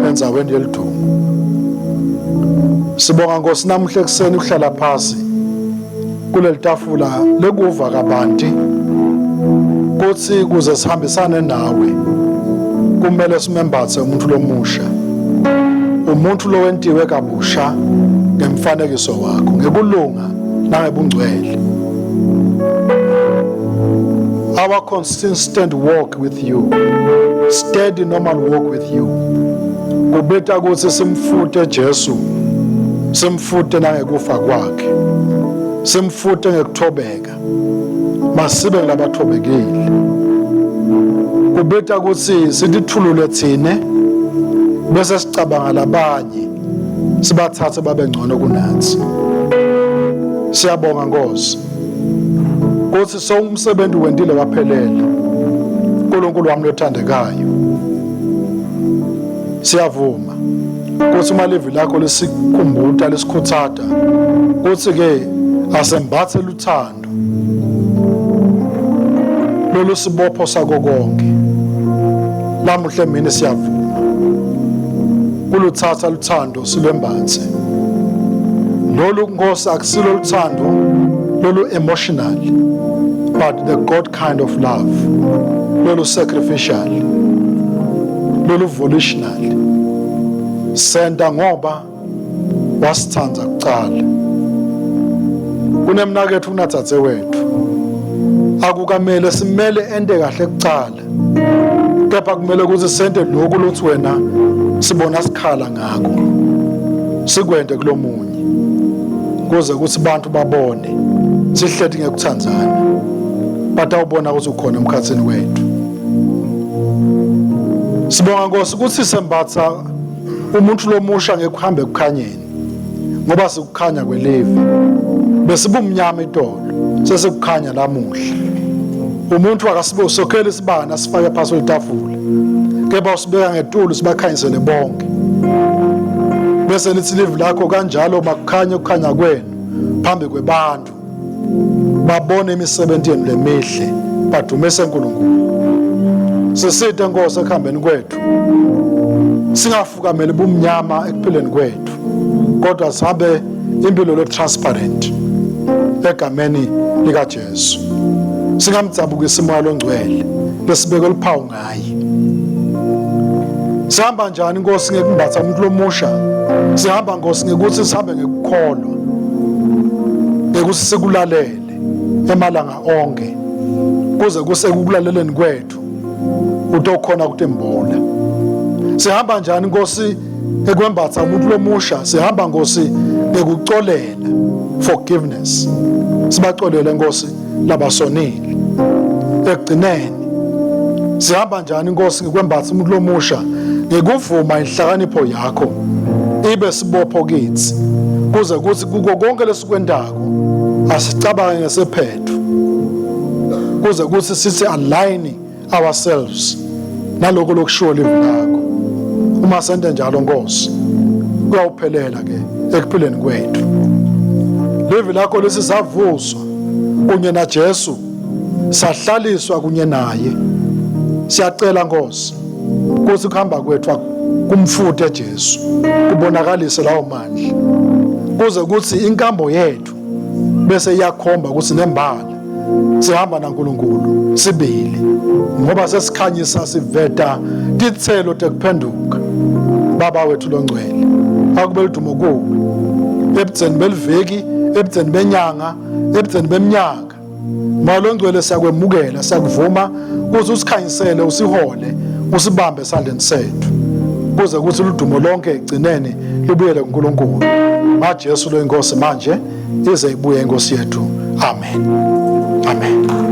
endzaweni yelidumo. Sibonga, Nkosi, namuhla ekuseni ukuhlala phasi kuleli tafula lekuva kabanti kuthi kuze sihambisane nawe kumele simembathe umuntu lomusha, umuntu lowentiwe kabusha ngemfanekiso wakho, ngekulunga nangebungcwele. Our consistent walk with you, steady normal walk with you, kubita ukuthi simfute Jesu, simfute nangekufa kwakhe, simfute ngekuthobeka, masibe labathobekile. Kubita ukuthi sitithulule thine bese sicabanga labanye, sibathathe babe ngcono kunathi. Siyabonga, Nkosi, kuthi sowumsebenzi wentile waphelela. uNkulunkulu wami lothandekayo, siyavuma kuthi uma livi lakho lisikhumbuta, lisikhuthata kuthi ke asembathe luthando lolu sibopho sako konke. Lamuhla emini siyavuma kuluthatha luthando silwembathe lolu. Nkosi, akusilo luthando lolu emotional, but the God kind of love, lolu sacrificial, lolu volitional. Senta ngoba wasithanda kucala. Kunemnaketfu kunadzadze wetfu. Akukamele simele ente kahle kucala. Kepha kumele ukuthi sente lokhu lothi wena sibona sikhala ngako. Sikwente kulomunye. Kuze ukuthi bantu babone sihleti ngekuthandzana. Batawubona ukuthi ukhona emkhatsini wethu. Sibonga Nkosi ukuthi sembatha umuntu lomusha ngekuhamba ekukhanyeni ngoba sikukhanya kwelive. Besibumnyama itolo, sesikukhanya lamuhla. Umuntu akasibe usokhela isibani asifake phasi kwetafula. Kepha usibeka ngetulu sibakhanyisele bonke. Bese lithi live lakho kanjalo makukhanye ukukhanya kwenu phambi kwebantu. Babone imisebenzi yenu lemihle badumise uNkulunkulu. Sisite Nkosi ekuhambeni kwethu. Singafukameli bumnyama ekuphileni kwethu. Kodwa sihambe impilo le transparent egameni lika Jesu. Singamdzabukisi moya longcwele lesibeke luphawu ngaye. Sihamba njani Nkosi ngekumbatha umuntu lomusha? Sihamba Nkosi ngekuthi sihambe ngekukholwa. Ngekuthi sikulalele emalanga onke. Kuze kuse kukulaleleni kwethu utokhona kutimbula. Sihamba njani Nkosi ekwembatha umuntu lomusha? Sihamba Nkosi ngekucolela, forgiveness. Sibacolele Nkosi labasonile. Ekugcineni sihamba njani Nkosi ngekwembatha umuntu lomusha ngekuvuma inhlakanipho yakho ibe sibopho kithi kuze kuthi kuko konke lesikwentako asicabange ngesephetho kuze kuthi sithi align ourselves naloko lokushiwo livi lakho. Uma sente njalo Nkosi kuyawuphelela ke ekuphileni kwethu. Livi lakho lisisavuswa kunye naJesu sahlaliswa kunye naye. Siyacela Nkosi kuthi kuhamba kwethu kumfute Jesu kubonakalise lawo mandla kuze kuthi inkambo yethu bese iyakhomba ukuthi nembala sihamba naNkulunkulu sibili ngoba sesikhanyisa siveta titselo tekuphenduka. Baba wethu longcwele, akube ludumo kuwe ebudzeni beliveki, ebudzeni benyanga, ebudzeni beminyaka. Moya longcwele, siyakwemukela, siyakuvuma kuze usikhanyisele, usihole, usibambe esandleni sethu kuze kuthi ludumo lonke ekugcineni lubuyele kuNkulunkulu ngaJesu loyinkosi manje ize ibuye inkosi yethu. Amen, amen.